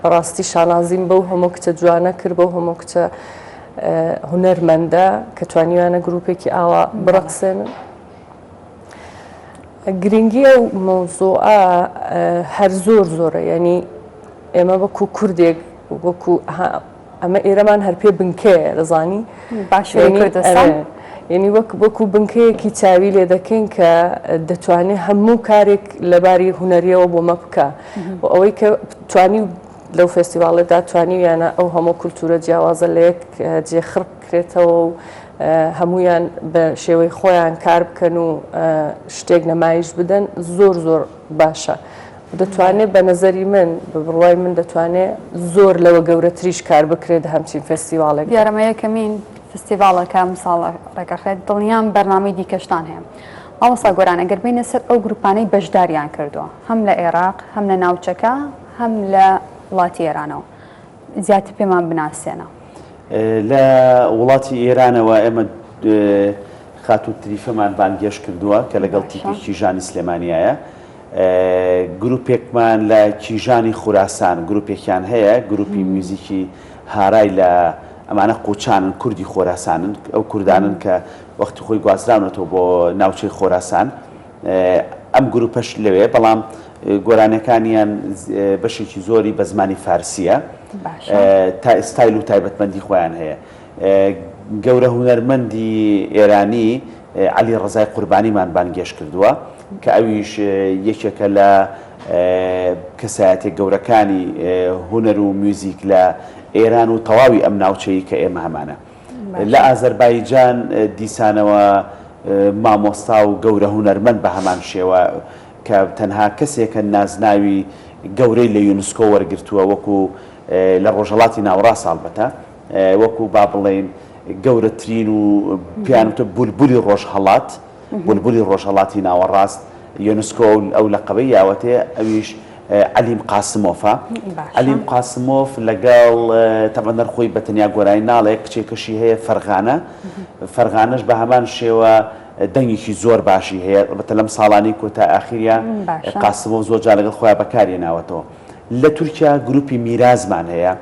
بەڕاستی شانازیم بەو هەموو کچە جوانە کرد بەو هەموو کچە هونەرمەندە کە توانیویانە گروپێکی ئاوا بڕەقسێنن. گرنگی ئەو مەوزوعە هەر زۆر زۆرە یعنی ئێمە وەکو کوردێک وەکو ئەمە ئێرەمان هەر پێ بنکەیە دەزانی باشووری کوردستان یعنی وەک وەکو بنکەیەکی چاوی لێ دەکەین کە دەتوانێت هەموو کارێک لەباری هونەریەوە بۆ مە بکە و ئەوەی کە توانی لەو فێستیڤاڵەدا توانیویانە ئەو هەموو کولتوورە جیاوازە لە یەک جێ خڕ بکرێتەوە و هەموویان بە شێوەی خۆیان کار بکەن و شتێک نەمایش بدەن زۆر زۆر باشە. دەتوانێت بە نەزەری من بە بڕوای من دەتوانێت زۆر لەوە گەورەتریش کار بکرێت هەمچین فێستیڤاڵێک. دیارە ئەمە یەکەمین فستیڤاڵە کە ئەمساڵ ڕێکەخرێت، دڵنیام بەرنامەی دیکەشتان هەیە. مامۆستا گۆران ئەگەر بێینە سەر ئەو گروپانەی بەشداریان کردووە هەم لە عێراق هەم لە ناوچەکە هەم لە وڵاتی ئێرانەوە زیاتر پێمان بناسێنە. لە وڵاتی ئێرانەوە ئێمە خاتوو تریفەمان بانگهێشت کردووە کە لەگەڵ تیپی کیژانی سلێمانیایە. گروپێکمان لە کیژانی خوراسان گروپێکیان هەیە گروپی میوزیکی هارای لە ئەمانە قوچانن کوردی خۆراسانن ئەو کوردانن کە وەختی خۆی گوازراونەتەوە بۆ ناوچەی خۆراسان ئەم گروپەش لەوێ بەڵام گۆرانیەکانیان بەشێکی زۆری بە زمانی فارسیە تا ستایل و تایبەتمەندی خۆیان هەیە گەورە هونەرمەندی ئێرانی عەلی ڕەزای قوربانیمان بانگێشت کردووە کە ئەویش یەکێکە لە کەسایەتیە گەورەکانی هونەر و میوزیک لە ئێران و تەواوی ئەم ناوچەی کە ئێمە هەمانە. لە ئازەربایجان دیسانەوە مامۆستا و گەورە هونەرمەند بە هەمان شێوە کە تەنها کەسێکە نازناوی گەورەی لە یونسکۆ وەرگرتووە وەکو لە ڕۆژهەڵاتی ناوەڕاست ئەڵبەتە وەکو با بڵێین گەورەترین و پێیان وتە بولبولی ڕۆژهەڵات بولبولی ڕۆژهەڵاتی ناوەڕاست یۆنسکۆ ئەو لەقەبەی یاوەتێ ئەویش عەلیم قاسمۆفە عەلیم قاسمۆف لەگەڵ تەبعەن هەر خۆی بە تەنیا گۆرانی ناڵێ کچێکەشی هەیە فەرغانە فەرغانەش بە هەمان شێوە دەنگێکی زۆر باشی هەیە بەتە لەم ساڵانی کۆتا ئاخیریا قاسمۆف زۆر جار لەگەڵ خۆیان بەکاری ناوەتەوە لە تورکیا گروپی میرازمان هەیە،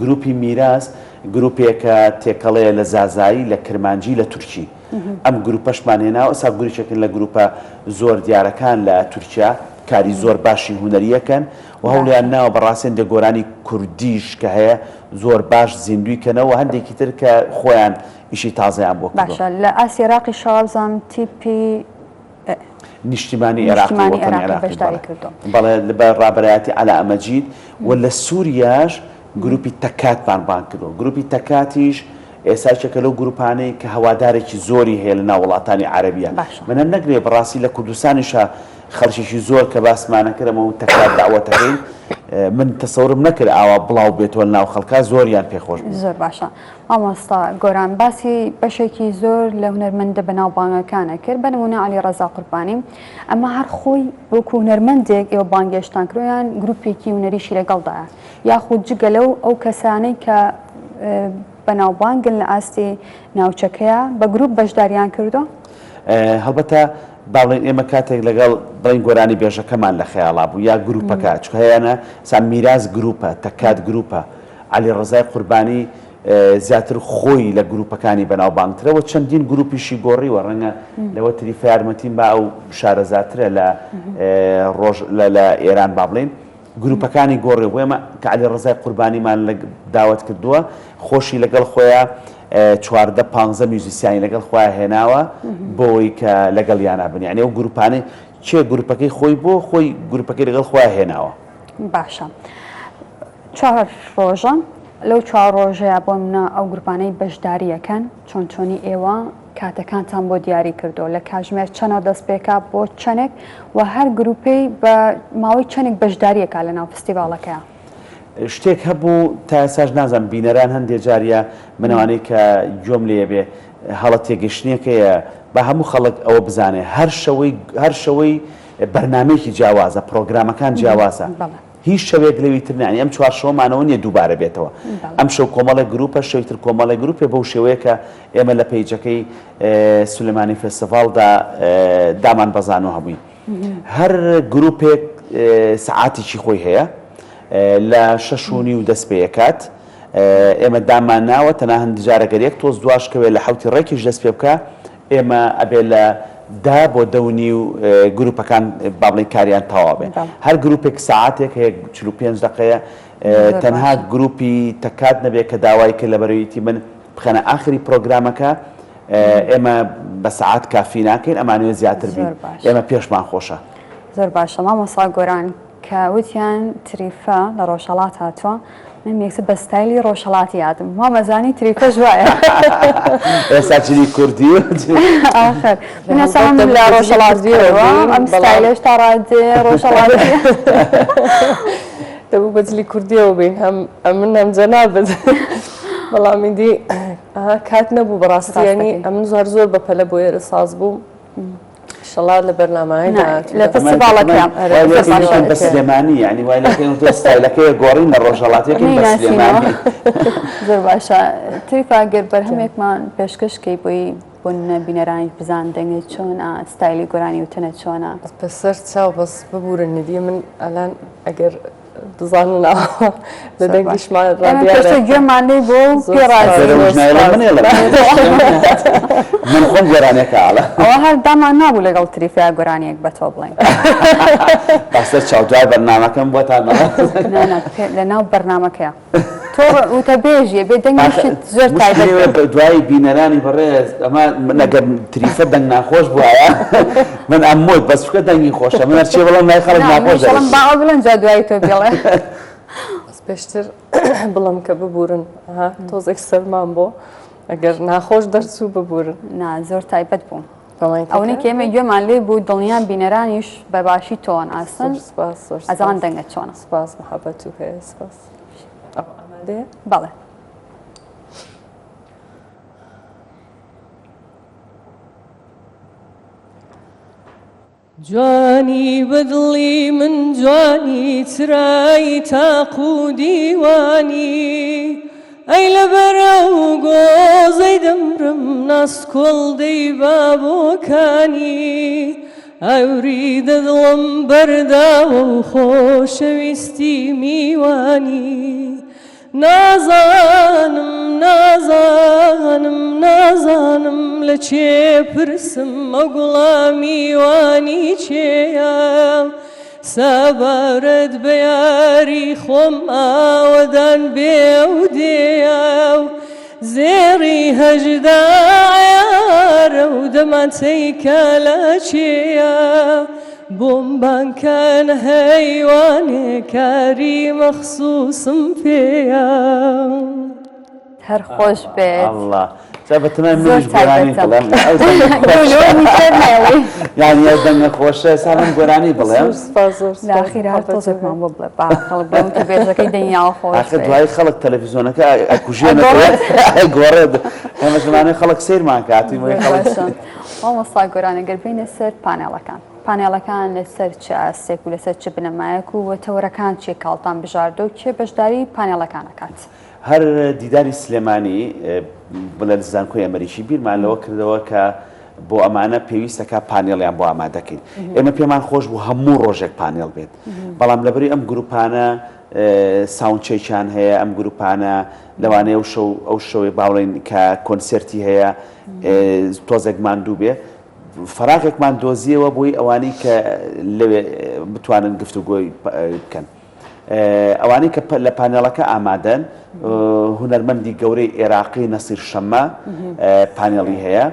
گروپی میراز گروپێکە تێکەڵەیە لە زازایی، لە کرمانجی، لە تورکی. ئەم گروپەشمان هێناوە، ئێستا گروپێکن لە گروپە زۆر دیارەکان لە تورکیا، کاری زۆر باشی هونەرییەکەن و هەوڵیان ناوە بەڕاستی هەندێک گۆرانی کوردیش کە هەیە زۆر باش زیندووی کەنەوە و هەندێکی تر کە خۆیان ئیشی تازەیان بۆ کردووە. باشە لە ئاستی عێراقیشەوە وابزانم تیپی نیشتیمانی عێراقی وەتەنی عێراقی بەڵێ بە ڕابەرایەتی عەلاء مەجید و لە سووریاش گروپی تەکاتمان بانگ کردووە گروپی تەکاتیش ئێستا یەکێکە لەو گروپانەی کە هەوادارێکی زۆری هەیە لە ناو وڵاتانی عەرەبیە من هەر نەگرێ بەڕاستی لە کوردستانیشا خەڵکێکی زۆر کە باسمانە کرد ئەمە تەکات دەعوەتەکەین من تەسەورم نەکرد ئاوا بڵاو بێتەوە لە ناو خەڵکا زۆریان پێخۆش بوو. زۆر باشە مامۆستا گۆران باسی بەشێکی زۆر لە هونەرمەندە بەناوبانگەکانە کرد بە نمونە عەلی ڕەزا قوربانی ئەمە هەر خۆی وەکو هونەرمەندێک ئێوە بانگێشتان کردووە یان گروپێکی هونەریشی لەگەڵدایە یاخود جگە لەو ئەو کەسانەی کە بەناوبانگن لە ئاستی ناوچەکەیە بە گروپ بەشداریان کردووە؟ هەڵبەتە با بڵێین ئێمە کاتێک لەگەڵ بڵێین گۆرانی بێژەکەمان لە خەیاڵا بوو یا گروپەکە چونکە هەیانە سا میراز گروپە تەکات گروپە عەلی ڕەزای قوربانی زیاتر خۆی لە گروپەکانی بەناوبانگترە و چەندین گروپیشی گۆڕیوە ڕەنگە لەوە تریفە یارمەتیم با ئەو شارەزاترە لە ڕۆژ لە ئێران با بڵێین گروپەکانی گۆڕیوە بۆ ئێمە کە عەلی ڕەزای قوربانیمان لە داوەت کردووە خۆشی لەگەڵ خۆیا 14 پانزە میوزیسیانی لەگەڵ خۆیان هێناوە بۆی کە لەگەڵیانە بن یعنی ئەو گروپانەی کێ گروپەکەی خۆی بۆ خۆی گروپەکەی لەگەڵ خۆیان هێناوە. باشە چوار ڕۆژە لەو چوار ڕۆژەیە بۆ منە ئەو گروپانەی بەشداریەکەن چۆن چۆنی ئێوە کاتەکانتان بۆ دیاری کردو لە کاژمێر چەنەوە دەست پێکا بۆ چەنێک و هەر گروپەی بە ماوەی چەنێک بەشداریەکە لە ناو فستیڤاڵەکەیا؟ شتێک هەبوو تا ئێستاش نازانم بینەران هەندێ جار یا من ئەوانەی کە گوێم لێ بێ هەڵە تێگەشتنێک هەیە با هەموو خەڵک ئەوە بزانێ هەر شەوەی هەر شەوەی بەرنامەیەکی جیاوازە پرۆگرامەکان جیاوازە. هیچ شەوێک لەوی تر نانی ئەم چوار شەوەمانەوە نییە دووبارە بێتەوە ئەم شەو کۆمەڵێک گروپە شەوی تر کۆمەڵێک گروپێ بەو شێوەیە کە ئێمە لە page ەکەی سولێمانی فێستیڤاڵدا دامان بەزان و هەبووین هەر گروپێک سەعاتێکی خۆی هەیە لە شەش و نیو دەست پێ ئەکات ئێمە دامان ناوە تەنها هەندی جارە گەر یەک تۆز دواش کەوێ لە حەوتی ڕێکیش دەست پێ بکا ئێمە ئەبێ لە دە بۆ دە و نیو گروپەکان با بڵێین کاریان تەواو بێ هەر گروپێک سەعاتێک هەیە 45 دقەیە تەنها گروپی تەکات نەبێ کە داوای کرد لەبەرەویتی من بخەنە ئاخری پرۆگرامەکە ئێمە بە سەعات کافی ناکەین ئەمانەوێ زیاتر بین ئێمە پێشمان خۆشە. زۆر باشە مامۆستا گۆران کە وتیان تریفە لە ڕۆژهەڵات هاتووە من یەکسەر بە ستایلی ڕۆژهەڵاتی هاتم وامەزانی تریفەش وایە ئێستا جلی کوردی و ئاخر من ئێستا لە ڕۆژهەڵات کوردیەوە ئەم ستایلەش تا ڕادەیە ڕۆژهەڵاتی دەبوو بە جلی کوردیەوە بین هەم ئەمن هەم جەنابت بەڵام ئیدی کات نەبوو بەڕاستی ینی ئەمن زۆر زۆر بەپەلە بۆ ئێرە ساز بووم شەڵا لە بەرنامەی لە فستیڤاڵەکە بە سلێمانی یعنی وای لەکەین تۆ ستایلەکەی گۆڕین لە ڕۆژهەڵاتێکی بە سلێمانی زۆر باشە تریفا گەر بەرهەمێکمان پێشکەش کەی بۆی بۆ بینەرانی بزان دەنگت چۆنە ستایلی گۆرانی وتنە چۆنە بەسەر چاو بەس ببورن ندی من ئەلان ئەگەر بزانن لە دەنگیشمان ڕادیارە گوێمان لێ بۆ پێ ڕازی من خۆم گۆرانیەکە ئاڵە ئەوە هەر دامان نابوو لەگەڵ تریفیا گۆرانیەک بە تۆ بڵێین بەسەر چاو دوای بەرنامەکەم بۆتان لەناو بەرنامەکەیە تۆ وتەبێژیە بێ دەنگیشت زۆر تایبەت مشکلەوە دوای بینەرانی بەڕێز ئەمە من ئەگەر تریفە دەنگ ناخۆش بوایە من ئەموت بەس چونکە دەنگی خۆشە من هەرچی بڵێم لای خەڵک ناخۆش دەڵێم با ئەو بڵێن جا دوای تۆ بڵێ بەس پێشتر بڵم کە ببورن ها تۆزێک سەرمان بۆ ئەگەر ناخۆش دەرچوو ببورن نا زۆر تایبەت بوو ئەوەی کە ئێمە گوێمان لێ بوو دڵنیام بینەرانیش بە باشی تۆن ئاسن ئەزان دەنگە چۆنە سپاس محەبەت و هەیە سپاس ئامادەیە بەڵێ جوانی بە دڵی من جوانی چرای تاق و دیوانی ئەی لەبەر ئەو گۆزەی دەمرم ناسکۆڵ دەیبا بۆ کانی ئاوری دە دڵم بەرداوە و خۆشەویستی میوانی نازانم نازانم نازانم لە کێ پرسم ئەو گوڵە میوانی کێیە سەبارەت بە یاری خۆم ئاوەدان بێ ئەو دێیە و زێڕی 18 عەیارە و دەمانچەی کەلەکێیە بۆم بانگ کەن هەیوانێ کاری مەخسوسم پێیە. هەر خۆش بێت. ئەڵڵا جا بە تەمای زۆر منیش گۆرانی تایبەتە. بڵێم ئەو دەنگە خۆشە لۆ نیشتر نایڵێی. یانی ئەو دەنگە خۆشە ئێستا من گۆرانی بڵێم زۆر سپاس زۆر لە سپاس ئاخیرا هەر محەبەت تۆزێکمان بۆ بڵێ با خەڵک بڵێ وتوبێژەکەی دەنگیان خۆش ئاخر بێت. دوایی خەڵک تەلەفیزیۆنەکە ئەکوژێنێتەوە ئەگۆڕێت. ئەگۆڕێت ئێمەش لەمانەیە خەڵک سەیرمان کە هاتووین بۆی زۆر خەڵک باشە مامۆستا گۆران ئەگەر بێینە سەر پانێڵەکان پانێڵەکان لەسەر چ ئاستێک و لەسەر چ بنەمایەک و تەوەرەکان چیە کاڵتان بژاردە و کێ بەشداری پانێڵەکان ئەکات؟ هەر دیداری سلێمانی بڵێ زانکۆی ئەمریکی بیرمان لەوە کردەوە کە بۆ ئەمانە پێویستەکە پانێڵیان بۆ ئامادەکەین ئێمە پێمان خۆش بوو هەموو ڕۆژێک پانێڵ بێت بەڵام لەبەری ئەم گروپانە sound check یان هەیە ئەم گروپانە لەوانەیە ئەو شەو ئەو شەوەی باڵێن کە کۆنسێرتی هەیە تۆزێک ماندوو بێ فەراغێکمان دۆزیەوە بۆی ئەوانەی کە لەوێ بتوانن گفتوگۆی بکەن. ئەوانەی کە لە پانێڵەکە ئامادەن هونەرمەندی گەورەی ئێراقی نەسیر شەممە پانێڵی هەیە،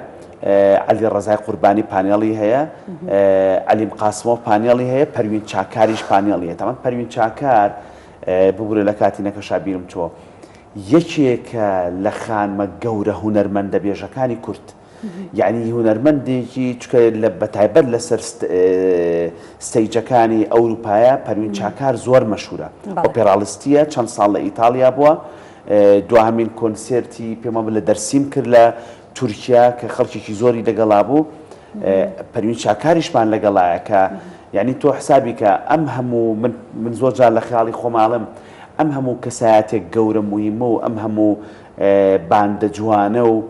عەلی ڕەزای قوربانی پانێڵی هەیە، عەلیم قاسمۆف پانێڵی هەیە، پەروین چاکاریش پانێڵی هەیە. تەمان پەروین چاکار ببورە لە کاتی نەکەشا بیرم چۆ یەکێکە لە خانمە گەورە هونەرمەندە بێژەکانی کورد. یەعنی هونەرمەندێکی چونکە لە بەتایبەت لەسەر stage ەکانی ئەوروپایە پەروین چاکار زۆر مەشهورە ئۆپێراڵستیە چەند ساڵ لە ئیتاڵیا بووە دواهەمین کۆنسێرتی پێم وابوو لە دەرسیم کرد لە تورکیا کە خەڵکێکی زۆری لەگەڵا بوو پەروین چاکاریشمان لەگەڵایە کە. یعنی تۆ حسابی کە ئەم هەموو من من زۆر جار لە خەیاڵی خۆماڵم ئەم هەموو کەسایەتێک گەورە موهیمە و ئەم هەموو باندە جوانە و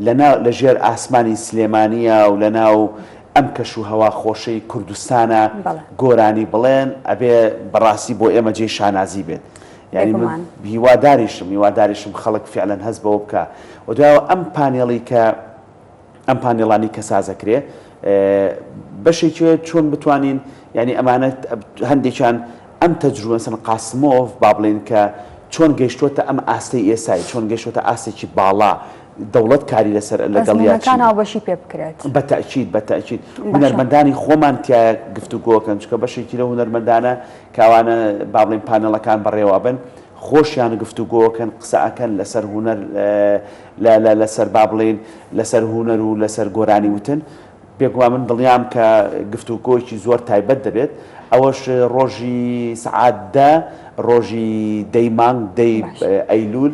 لەنا لە ژێر ئاسمانی سلێمانیا و لە ناو ئەم کەش و هەوا خۆشەی کوردستانا گۆرانی بڵێن ئەبێ بەڕاستی بۆ ئێمە جێی شانازی بێت یانی من هیواداریشم هیواداریشم خەڵک فعلەن هەست بەوە بکا و دوایەوە ئەم پانێڵی کە ئەم پانێڵانی کە سازەکرێ بەشێکی چۆن بتوانین یعنی ئەمانە هەندێکیان ئەم تەجروبە مەسەلەن قاسمۆڤ با بڵێین کە چۆن گەیشتووەتە ئەم ئاستەی ئێسای، چۆن گەیشتووەتە ئاستێکی باڵا، دەوڵەت کاری لەسەر لەگەڵیا چی؟ ئەزموونەکان هاوبەشی پێ بکرێت. بە تەئکید، بە تەئکید. باشە. هونەرمەندانی خۆمان تیایا گفتوگۆ کەن، چونکە بەشێکی لەو هونەرمەندانە کە ئەوانە با بڵێین پانێڵەکان بەڕێوە ئەبەن، خۆشیان گفتوگۆ ئەکەن، قسە ئەکەن لەسەر هونەر، لە لە لەسەر با بڵێین لەسەر هونەر و لەسەر گۆرانی وتن. بێگومان من دڵنیام کە گفتوگۆیەکی زۆر تایبەت دەبێت، ئەوەش ڕۆژی سەعات دە ڕۆژی دەی مانگ دەی ئەیلول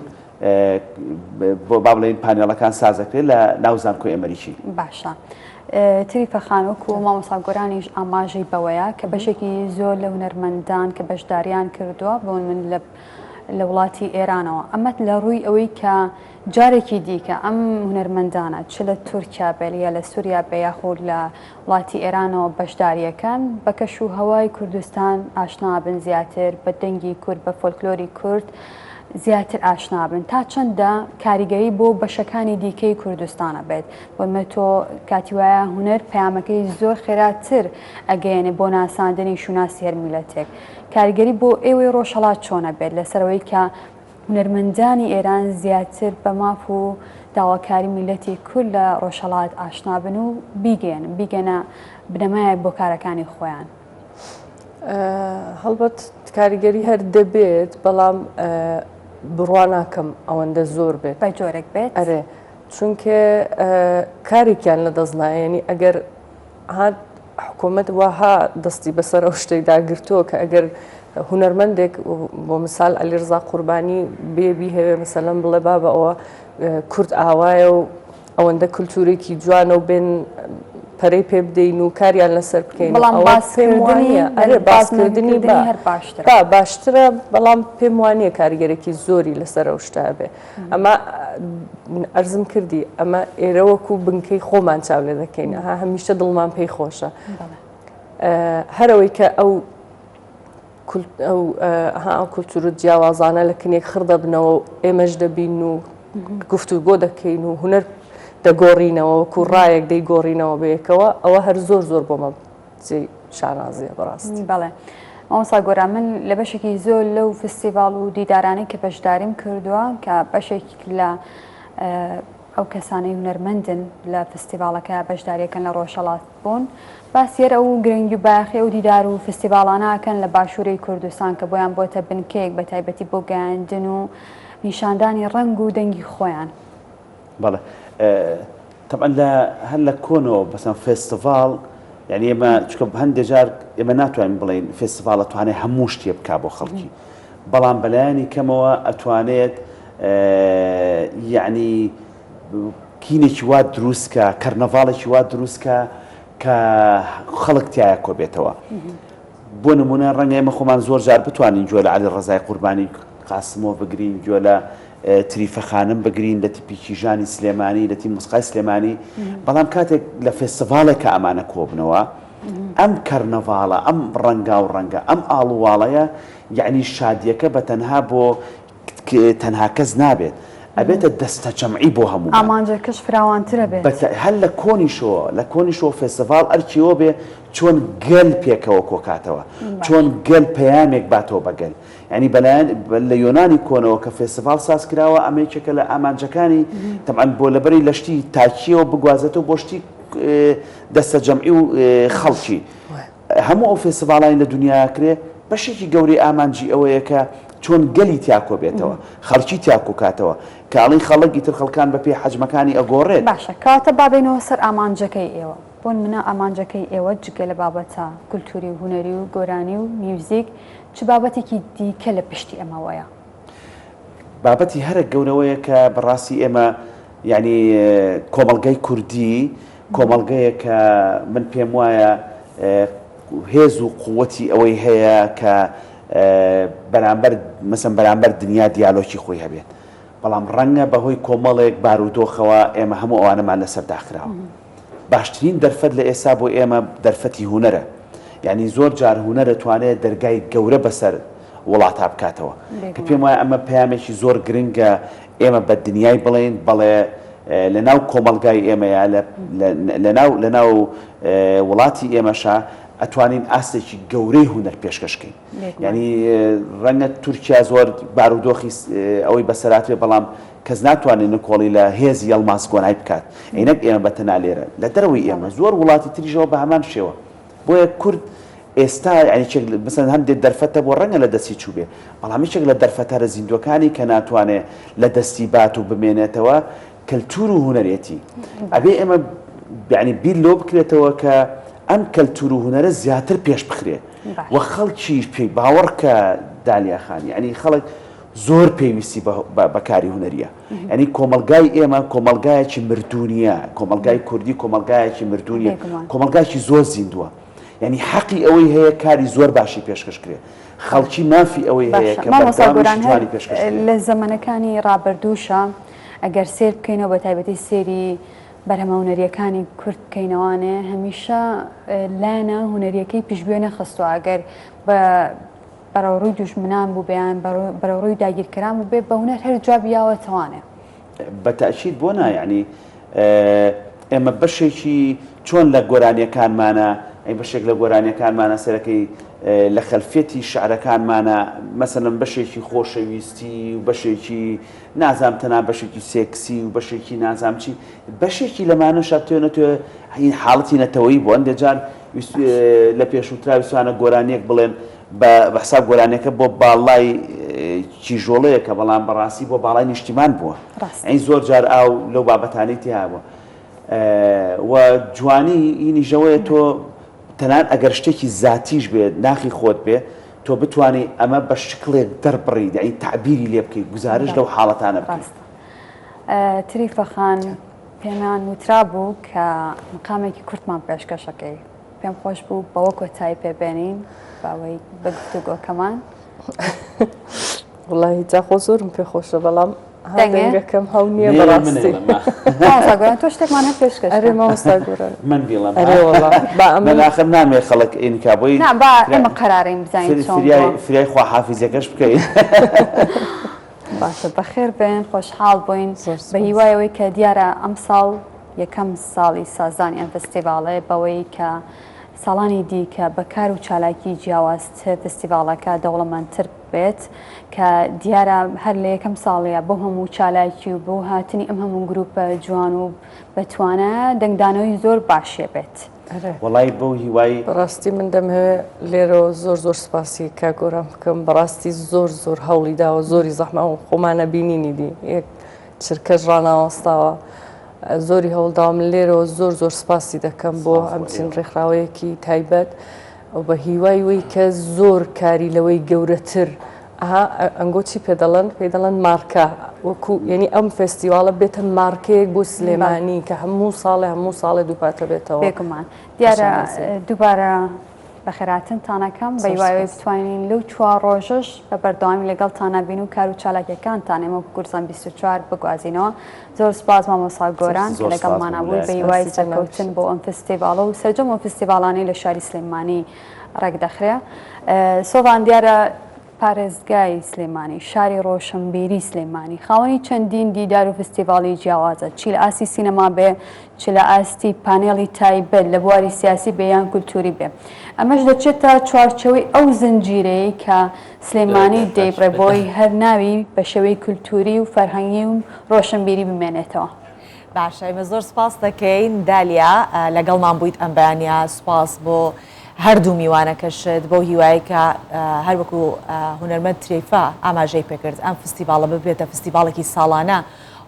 با بڵێین پانێڵەکان ساز دەکرێت لە ناو زانکۆی ئەمریکی. باشە تریفە خان وەکو مامۆستا گۆرانیش ئاماژەی بەوەیە کە بەشێکی زۆر لە هونەرمەندان کە بەشداریان کردووە بۆ من لە لە وڵاتی ئێرانەوە ئەمەت لە ڕووی ئەوەی کە جارێکی دیکە ئەم هونەرمەندانە چ لە تورکیا بێت یا لە سوریا بێ یاخود لە وڵاتی ئێرانەوە بەشداریەکەن بە کەش و هەوای کوردستان ئاشنا بن زیاتر بە دەنگی کورد بە فۆلکلۆری کورد زیاتر ئاشنا بن تا چەندە کاریگەری بۆ بەشەکانی دیکەی کوردستانە بێت بۆ تۆ کاتی وایە هونەر پەیامەکەی زۆر خێراتر ئەگەیەنێ بۆ ناساندنی شوناسی هەر میلەتێک کاریگەری بۆ ئێوەی ڕۆژهەڵات چۆنە بێت لەسەرەوەی کە هونەرمەندانی ئێران زیاتر بە ماف و داواکاری میللەتی کورد لە ڕۆژهەڵات ئاشنا بن و بیگەیەنن، بیگەنە بنەمایەک بۆ کارەکانی خۆیان. هەڵبەت کاریگەری هەر دەبێت، بەڵام بڕوا ناکەم ئەوەندە زۆر بێت. بە جۆرێک بێت؟ ئەرێ، چونکە کارێکیان لە دەست نایەنی ئەگەر هات حکوومەت وەها دەستی بەسەر ئەو شتێکدا گرتووە کە ئەگەر هونەرمەندێک بۆ مثال عەلیڕزا قوربانی بێ بیهەوێ مەسەلەن بڵێ بابە ئەوە کورد ئاوایە و ئەوەندە کولتوورێکی جوانە و بێن پەرەی پێ بدەین و کاریان لەسەر بکەین بەڵام باسکردنی ئەرێ باسکردنی هەر باشترە با باشترە بەڵام پێم وانییە کاریگەرێکی زۆری لەسەر ئەو شتە بێ ئەمە ئەرزم کردی ئەمە ئێرە وەکو بنکەی خۆمان چاو لێ دەکەین ها هەمیشە دڵمان پێی خۆشە هەرەوەی کە ئەو ئەو ئەو کولتور و جیاوازانە لە کنێک خڕ دەبنەوە و ئێمەش دەبین و گفتوگۆ دەکەین و هونەر دەگۆڕینەوە وەکو ڕایەک دەیگۆڕینەوە بەیەکەوە ئەوە هەر زۆر زۆر بۆمە جێی شانازیە بەڕاستی. بەڵێ مامۆستا گۆران من لە بەشێکی زۆر لەو فستیڤاڵ و دیدارانەی کە بەشداریم کردووە کە بەشێک لە ئەو کەسانەی هونەرمەندن لە فستیڤاڵەکە بەشداریەکەن لە ڕۆژهەڵات بوون باسی هەر ئەو گرنگی و بایەخی ئەو دیدار و فستیڤاڵانە ئەکەن لە باشووری کوردستان کە بۆیان بۆتە بنکەیەک بە تایبەتی بۆ گەیاندن و نیشاندانی ڕەنگ و دەنگی خۆیان. بەڵێ تەبعەن لە هەر لە کۆنەوە بەسەن فێستیڤاڵ یعنی ئێمە چکە هەندێ جار ئێمە ناتوانین بڵێین فێستیڤاڵ ئەتوانێت هەموو شتێ بکا بۆ خەڵکی بەڵام بەلایەنی کەمەوە ئەتوانێت یعنی کینێکی وا دروست کە کەرنەڤاڵێکی وا دروست کە کە خەڵک تایە کۆبێتەوە بۆ نمونە ڕەنگە ئێمە خۆمان زۆر جار بتوانین گوێ لە عەلی ڕەزای قوربانی قاسمۆ بگرین گوێ لە تریفە خانم بگرین لە تیپی کیژانی سلێمانی لە تیم موسقای سلێمانی بەڵام کاتێک لە فێستیڤاڵێک کە ئەمانە کۆبنەوە ئەم کەرنەڤاڵە ئەم ڕەنگا و ڕەنگە ئەم ئاڵوواڵەیە یعنی شادیەکە بە تەنها بۆ تەنها کەس نابێت ئەبێتە دەستەجەمعی بۆ هەموو ئامانجەکەش فراوانترە بێت هەر لە کۆنیشەوە لە کۆنیشەوە فێستیڤاڵ ئەرکیەوە بێ چۆن گەل پێکەوە کۆکاتەوە چۆن گەل پەیامێک باتەوە بە گەل یانی بەلایەن لە یۆنانی کۆنەوە کە فێستیڤاڵ ساز کراوە ئەمە یەکێکە لە ئامانجەکانی تەبعەن بۆ لەبەری لە شتی تاکیەوە بگوازێتەوە بۆ شتی دەستەجەمعی و خەڵکی هەموو ئەو فێستیڤاڵانی لە دنیا کرێ بەشێکی گەورەی ئامانجی ئەوەیە کە چۆن گەلی تیاکۆ بێتەوە خەڵکی تیاکۆکاتەوە کاڵی خەڵک ئیتر خەڵکان بەپێی حەجمەکانی ئەگۆڕێت. باشە کەواتە با بێینەوە سەر ئامانجەکەی ئێوە بۆنمونە ئامانجەکەی ئێوە جگە لە بابەتە کولتوری و هونەری و گۆرانی و میوزیک چ بابەتێکی دیکە لە پشتی ئەمەوەیە؟ بابەتی هەرە گەورەوەیە کە بەڕاستی ئێمە یعنی کۆمەڵگای کوردی کۆمەڵگەیە کە من پێم وایە. هێز و قوتی ئەوەی هەیە کە بەرامبەر مەسەن بەرامبەر دنیا دیالۆکی خۆی هەبێت بەڵام ڕەنگە بەهۆی کۆمەڵێک بارودۆخەوە ئێمە هەموو ئەوانەمان لەسەر داخراوە. باشترین دەرفەت لە ئێستا بۆ ئێمە دەرفەتی هونەرە. یانی زۆر جار هونەر ئەتوانێت دەرگای گەورە بەسەر وڵاتا بکاتەوە. کە پێم وایە ئەمە پەیامێکی زۆر گرنگە ئێمە بە دنیای بڵێین بەڵێ لە ناو کۆمەڵگای ئێمەیا لە ناو لە ناو وڵاتی ئێمەشا ئەتوانین ئاستێکی گەورەی هونەر پێشکەش کەین. یانی ڕەنگە تورکیا زۆر بارودۆخی ئەوەی بەسەرات بێ بەڵام کەس ناتوانێت نکۆڵی لە هێزی یەڵماز گۆنای بکات ئەی نەک ئێمە بە تەنها لێرە لە دەرەوەی ئێمە زۆر وڵاتی تریشەوە بە هەمان شێوە بۆیە کورد ئێستا یانی چێک مثلا هەندێک دەرفەتە بۆ ڕەنگە لە دەستی چوو بێ بەڵام یەکێک لە دەرفەتە هەرە زیندووەکانی کە ناتوانێ لە دەستی بات و بمێنێتەوە کەلتور و هونەرێتی ئەبێ ئێمە یعنی بیر لەوە بکرێتەوە کە ئەم کەلتور و هونەرە زیاتر پێش بخرێ و خەڵکیش پێی باوەڕ کە دالیا خان یعنی خەڵک زۆر پێویستی بە کاری هونەریە یعنی کۆمەڵگای ئێمە کۆمەڵگایەکی مردوونیە کۆمەڵگای کوردی کۆمەڵگایەکی مردوونیە کۆمەڵگایکی زۆر زیندووە یعنی حەقی ئەوەی هەیە کاری زۆر باشی پێشکەش کرێ خەڵکی مافی ئەوەی هەیە کە مامۆستا گۆران بەردەوامیشی جوانی پێشکەش کرێ. لە زەمەنەکانی ڕابردووشا ئەگەر سێر بکەینەوە بە تایبەتی سێری بەرهەمە هونەریەکانی کورد بکەینەوانێ هەمیشە لایەنە هونەریەکەی پشتگوێ نەخستووە ئەگەر بە بەرەوڕووی دوژمنان بوو بێیان بەرەوڕووی داگیرکەران بوو بێ بە هونەر هەر جوابی یاوەتەوانێ. بە تەئکید بۆ نا یەعنی ئێمە بەشێکی چۆن لە گۆرانیەکانمانە ئەی بەشێک لە گۆرانیەکانمانە سەرەکەی لە خەلفیەتی شعرەکانمانە مەسەلەن بەشێکی خۆشەویستی و بەشێکی نازام تەنا بەشێکی سێکسی و بەشێکی نازام چی بەشێکی لەمانەشە تۆ نەتوێ هین حاڵەتی نەتەوەیی بوو هەندێک جار لە پێشووترا ویستوانە گۆرانیەک بڵێن بە حساب گۆرانیەکە بۆ باڵای کیژۆڵەیەکە بەڵام بەڕاستی بۆ باڵای نیشتیمان بووە ئەی زۆر جار ئاو لەو بابەتانەی تیا بووە و جوانی ئینیژەوەیە تۆ تەنان ئەگەر شتێکی زاتیش بێت ناخی خۆت بێ تۆ بتانی ئەمە بە شکڵێک دەربڕی یعنی تعبیری لێ بکەیت گوزارش لەو حاڵەتانە بکەیت تریفە خان پێمان وترابوو کە مقامێکی کورتمان پێشکەشەکەی پێم خۆش بوو بەوە کۆتایی پێ بێنین باوەی بە گفتوگۆکەمان. وڵی جا خۆ زۆرم پێ خۆشە بەڵام دەنگەکەم هەو نییە بەڕاستی تۆ شتێکمان هەر پێشکەش ئەرێ مامۆستا گۆران من بیڵێم ئەرێ وەڵا با ئەمە من ئاخر نامێ خەڵک ئینکا بۆی نا با ئێمە قەرارین بزانین چۆن فریای فریای خواحافیزەکەش بکەین باشە بەخێر بێن خۆشحاڵ بووین بە هیوای ئەوەی کە دیارە ئەمساڵ یەکەم ساڵی سازدانی ئەم فستیڤاڵەیە بەوەی کە ساڵانی دیکە بە کار و چالاکی جیاوازتر فستیڤاڵەکە دەوڵەمەندتر بێت کە دیارە هەر لە یەکەم ساڵەیە بۆ هەموو چالاکی و بۆ هاتنی ئەم هەموو گروپە جوان و بەتوانە دەنگدانەوەی زۆر باشێ بێت. وەڵای بەو هیوای. بەڕاستی من دەمهەوێ لێرەوە زۆر زۆر سپاسی کاک گۆران بکەم بەڕاستی زۆر زۆر هەوڵی داوە زۆری زەحمە و خۆمانە بینینی دی یەک چرکەش ڕاناوەستاوە زۆری هەوڵداوە من لێرەوە زۆر زۆر سپاسی دەکەم بۆ ئەمچین ڕێکخراوەیەکی تایبەت و بە هیوای وەی کە زۆر کاری لەوەی گەورەتر ئەها ئەنگۆ چی پێ دەڵێن پێی دەڵێن مارکە وەکو یعنی ئەم فێستیواڵە بێتە مارکەیەک بۆ سلێمانی کە هەموو ساڵێ هەموو ساڵێ دووپاتە بێتەوە بێگومان دیارە دووبارە بەخێراتنتان ئەکەم بە هیوای بتوانین لەو چوار ڕۆژەش بە بەردەوامی لەگەڵتانا بین و کار و چالاکیەکانتان ئێمە وەکو کوردستان 24 بگوازینەوە زۆر سپاس مامۆستا گۆران کە لەگەڵمانا بووی بە هیوای سەرکەوتن بۆ ئەم فستیڤاڵە و سەرجەم ئەو فستیڤاڵانەی لە شاری سلێمانی ڕێکدەخرێ. سۆڤان دیارە پارێزگای سلێمانی، شاری ڕۆشنبیری سلێمانی خاوەنی چەندین دیدار و فستیڤاڵی جیاوازە، چی لە ئاستی سینەما بێ، چ لە ئاستی پانێڵی تایبەت لە بواری سیاسی بێ یان کولتووری بێ. ئەمەش دەچێتە چوارچێوەی ئەو زنجیرەیەی کە سلێمانی دەیبڕێ بۆی هەر ناوی بە شێوەی کولتووری و فەرهەنگی و ڕۆشنبیری بمێنێتەوە. باشە ئێمە زۆر سپاست دەکەین دالیا لەگەڵمان بوویت ئەم بەیانە سپاس بۆ هەردوو میوانەکەشت بەو هیوایەی کە هەر وەکو هونەرمەند ترەیفا ئاماژەی پێکرد ئەم فستیڤاڵە ببێتە فستیڤاڵێکی ساڵانە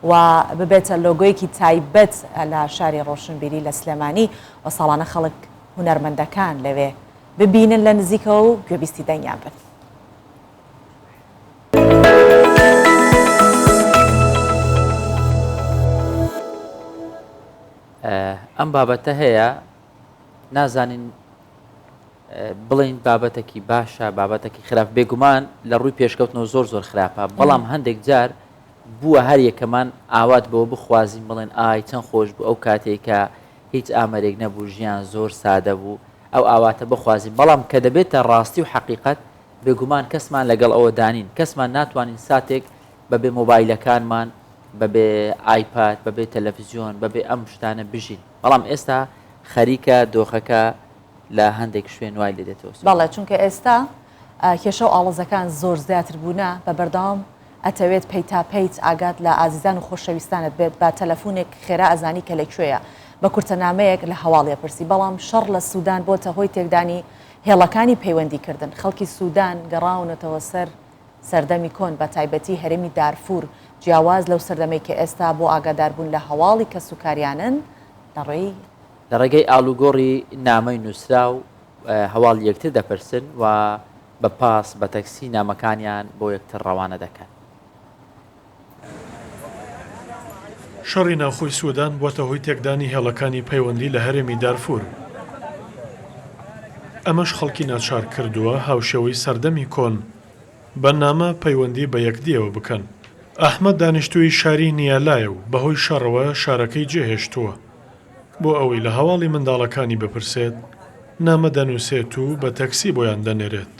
و ببێتە لۆگۆیەکی تایبەت لە شاری ڕۆشنبیری لە سلێمانی و ساڵانە خەڵک هونەرمەندەکان لەوێ ببینن لە نزیکەوە و گوێبیستی دەنگیان بن. ئەم بابەتە هەیە نازانین. بڵێین بابەتەکی باشە بابەتەکی خراپ بێگومان لە ڕووی پێشکەوتنەوە زۆر زۆر خراپە بەڵام هەندێک جار بووە هەر یەکەمان ئاوات بەوە بخوازین بڵێن ئای چەند خۆش بوو ئەو کاتێک کە هیچ ئامەرێک نەبوو ژیان زۆر سادە بوو ئەو ئاواتە بخوازین بەڵام کە دەبێتە ڕاستی و حەقیقەت بێگومان کەسمان لەگەڵ ئەوە دانین کەسمان ناتوانین ساتێک بەبێ مۆبایلەکانمان بەبێ ئایپاد بەبێ تەلەفزیۆن بەبێ ئەم شتانە بژین بەڵام ئێستا خەریکە دۆخەکە لە هەندێک شوێن وای لێ دێتەوە. بەڵێ چونکە ئێستا کێشە و ئاڵۆزەکان زۆر زیاتر بوونە بە بەردەوام ئەتەوێت پەیتا پەیت ئاگات لە ئازیزان و خۆشەویستانت بێت بە تەلەفونێک خێرا ئەزانی کە لە کوێیە بە کورتە نامەیەک لە هەواڵی ئەپرسی بەڵام شەڕ لە سودان بۆتە هۆی تێکدانی هێڵەکانی پەیوەندی کردن خەڵکی سودان گەڕاونەتەوە سەر سەردەمی کۆن بە تایبەتی هەرێمی دارفور جیاواز لەو سەردەمەی کە ئێستا بۆ ئاگاداربوون لە هەواڵی کەسوکاریانن لە ڕێی لە ڕێگەی ئاڵوگۆڕی نامەی نووسراو هەواڵی یەکتر دەپرسن و بە پاس، بە تەکسی نامەکانیان بۆ یەکتر ڕەوانە دەکەن. شەڕی ناوخۆی سودان بووەتە هۆی تێکدانی هێڵەکانی پەیوەندی لە هەرێمی دارفور، ئەمەش خەڵکی ناچار کردووە هاوشێوەی سەردەمی کۆن بە نامە پەیوەندی بە یەکدییەوە بکەن. ئەحمەد دانیشتووی شاری نیالایە و بەهۆی شەڕەوە شارەکەی جێهێشتووە. بۆ ئەوەی لە هەواڵی منداڵەکانی بپرسێت، نامە دەنووسێت و بە تەکسی بۆیان دەنێرێت.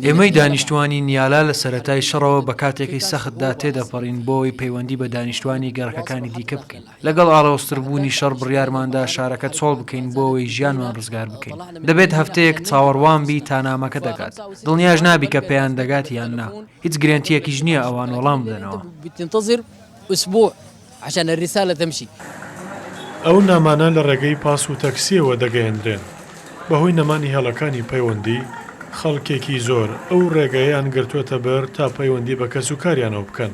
ئێمەی دانیشتووانی نیالا لە سەرەتای شەڕەوە بە کاتێکی سەختدا تێدەپەڕین بۆ ئەوەی پەیوەندی بە دانیشتووانی گەڕەکەکانی دیکە بکەین. لەگەڵ ئاڵۆزتربوونی شەڕ بڕیارماندا شارەکە چۆڵ بکەین بۆ ئەوەی ژیانمان ڕزگار بکەین. دەبێت هەفتەیەک چاوەڕوان بی تا نامەکە دەگات. دڵنیاش نابی کە پێیان دەگات یان نا. هیچ گرێنتییەکیش نییە ئەوان وەڵام بدەنەوە. ئەو نامانە لە ڕێگەی پاس و تەکسییەوە دەگەیەندرێن. بەهۆی نەمانی هێڵەکانی پەیوەندی، خەڵکێکی زۆر ئەو ڕێگەیەیان گرتووەتە بەر تا پەیوەندی بە کەسوکاریانەوە بکەن.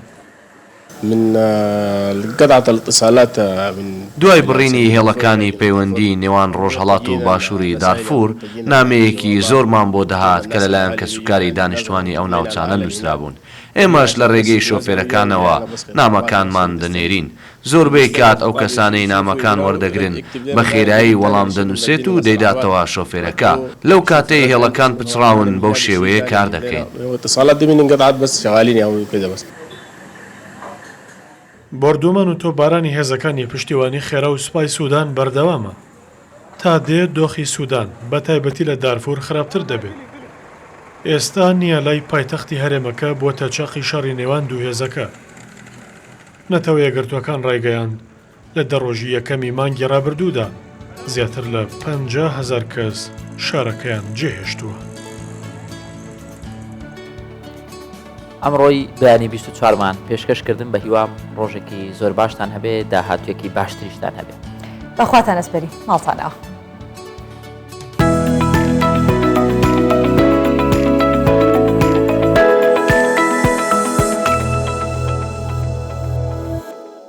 دوای بڕینی هێڵەکانی پەیوەندی نێوان ڕۆژهەڵات و باشووری دارفور، نامەیەکی زۆرمان بۆ دەهات کە لەلایەن کەسوکاری دانیشتوانی ئەو ناوچانە نووسرابوون. ئێمەش لە ڕێگەی شۆفێرەکانەوە نامەکانمان دەنێرین. زۆربەی کات ئەو کەسانەی نامەکان وەردەگرن بە خێرایی وەڵام دەنووسێت و دەیداتەوە شۆفێرەکە. لەو کاتەی هێڵەکان پچڕاون بەو شێوەیە کار دەکەین. بۆردومان و تۆپبارانی هێزەکانی پشتیوانی خێرا و سوپای سودان بەردەوامە. تا دێت دۆخی سودان، بە تایبەتی لە دارفور خراپتر دەبێت. ئێستا نیالای پایتەختی هەرێمەکە بووەتە چەقی شەڕی نێوان دوو هێزەکە. نەتەوە یەکگرتووەکان ڕایگەیاند، لە دە ڕۆژی یەکەمی مانگی ڕابردوودا زیاتر لە 50 هەزار کەس شارەکەیان جێهێشتووە. ئەمڕۆی بەیانی 24 مان پێشکەش کردن بە هیوام ڕۆژێکی زۆر باشتان هەبێ داهاتوێکی باشتریشتان هەبێ. بەخواتان ئەسپەری ماڵتان ئاوا.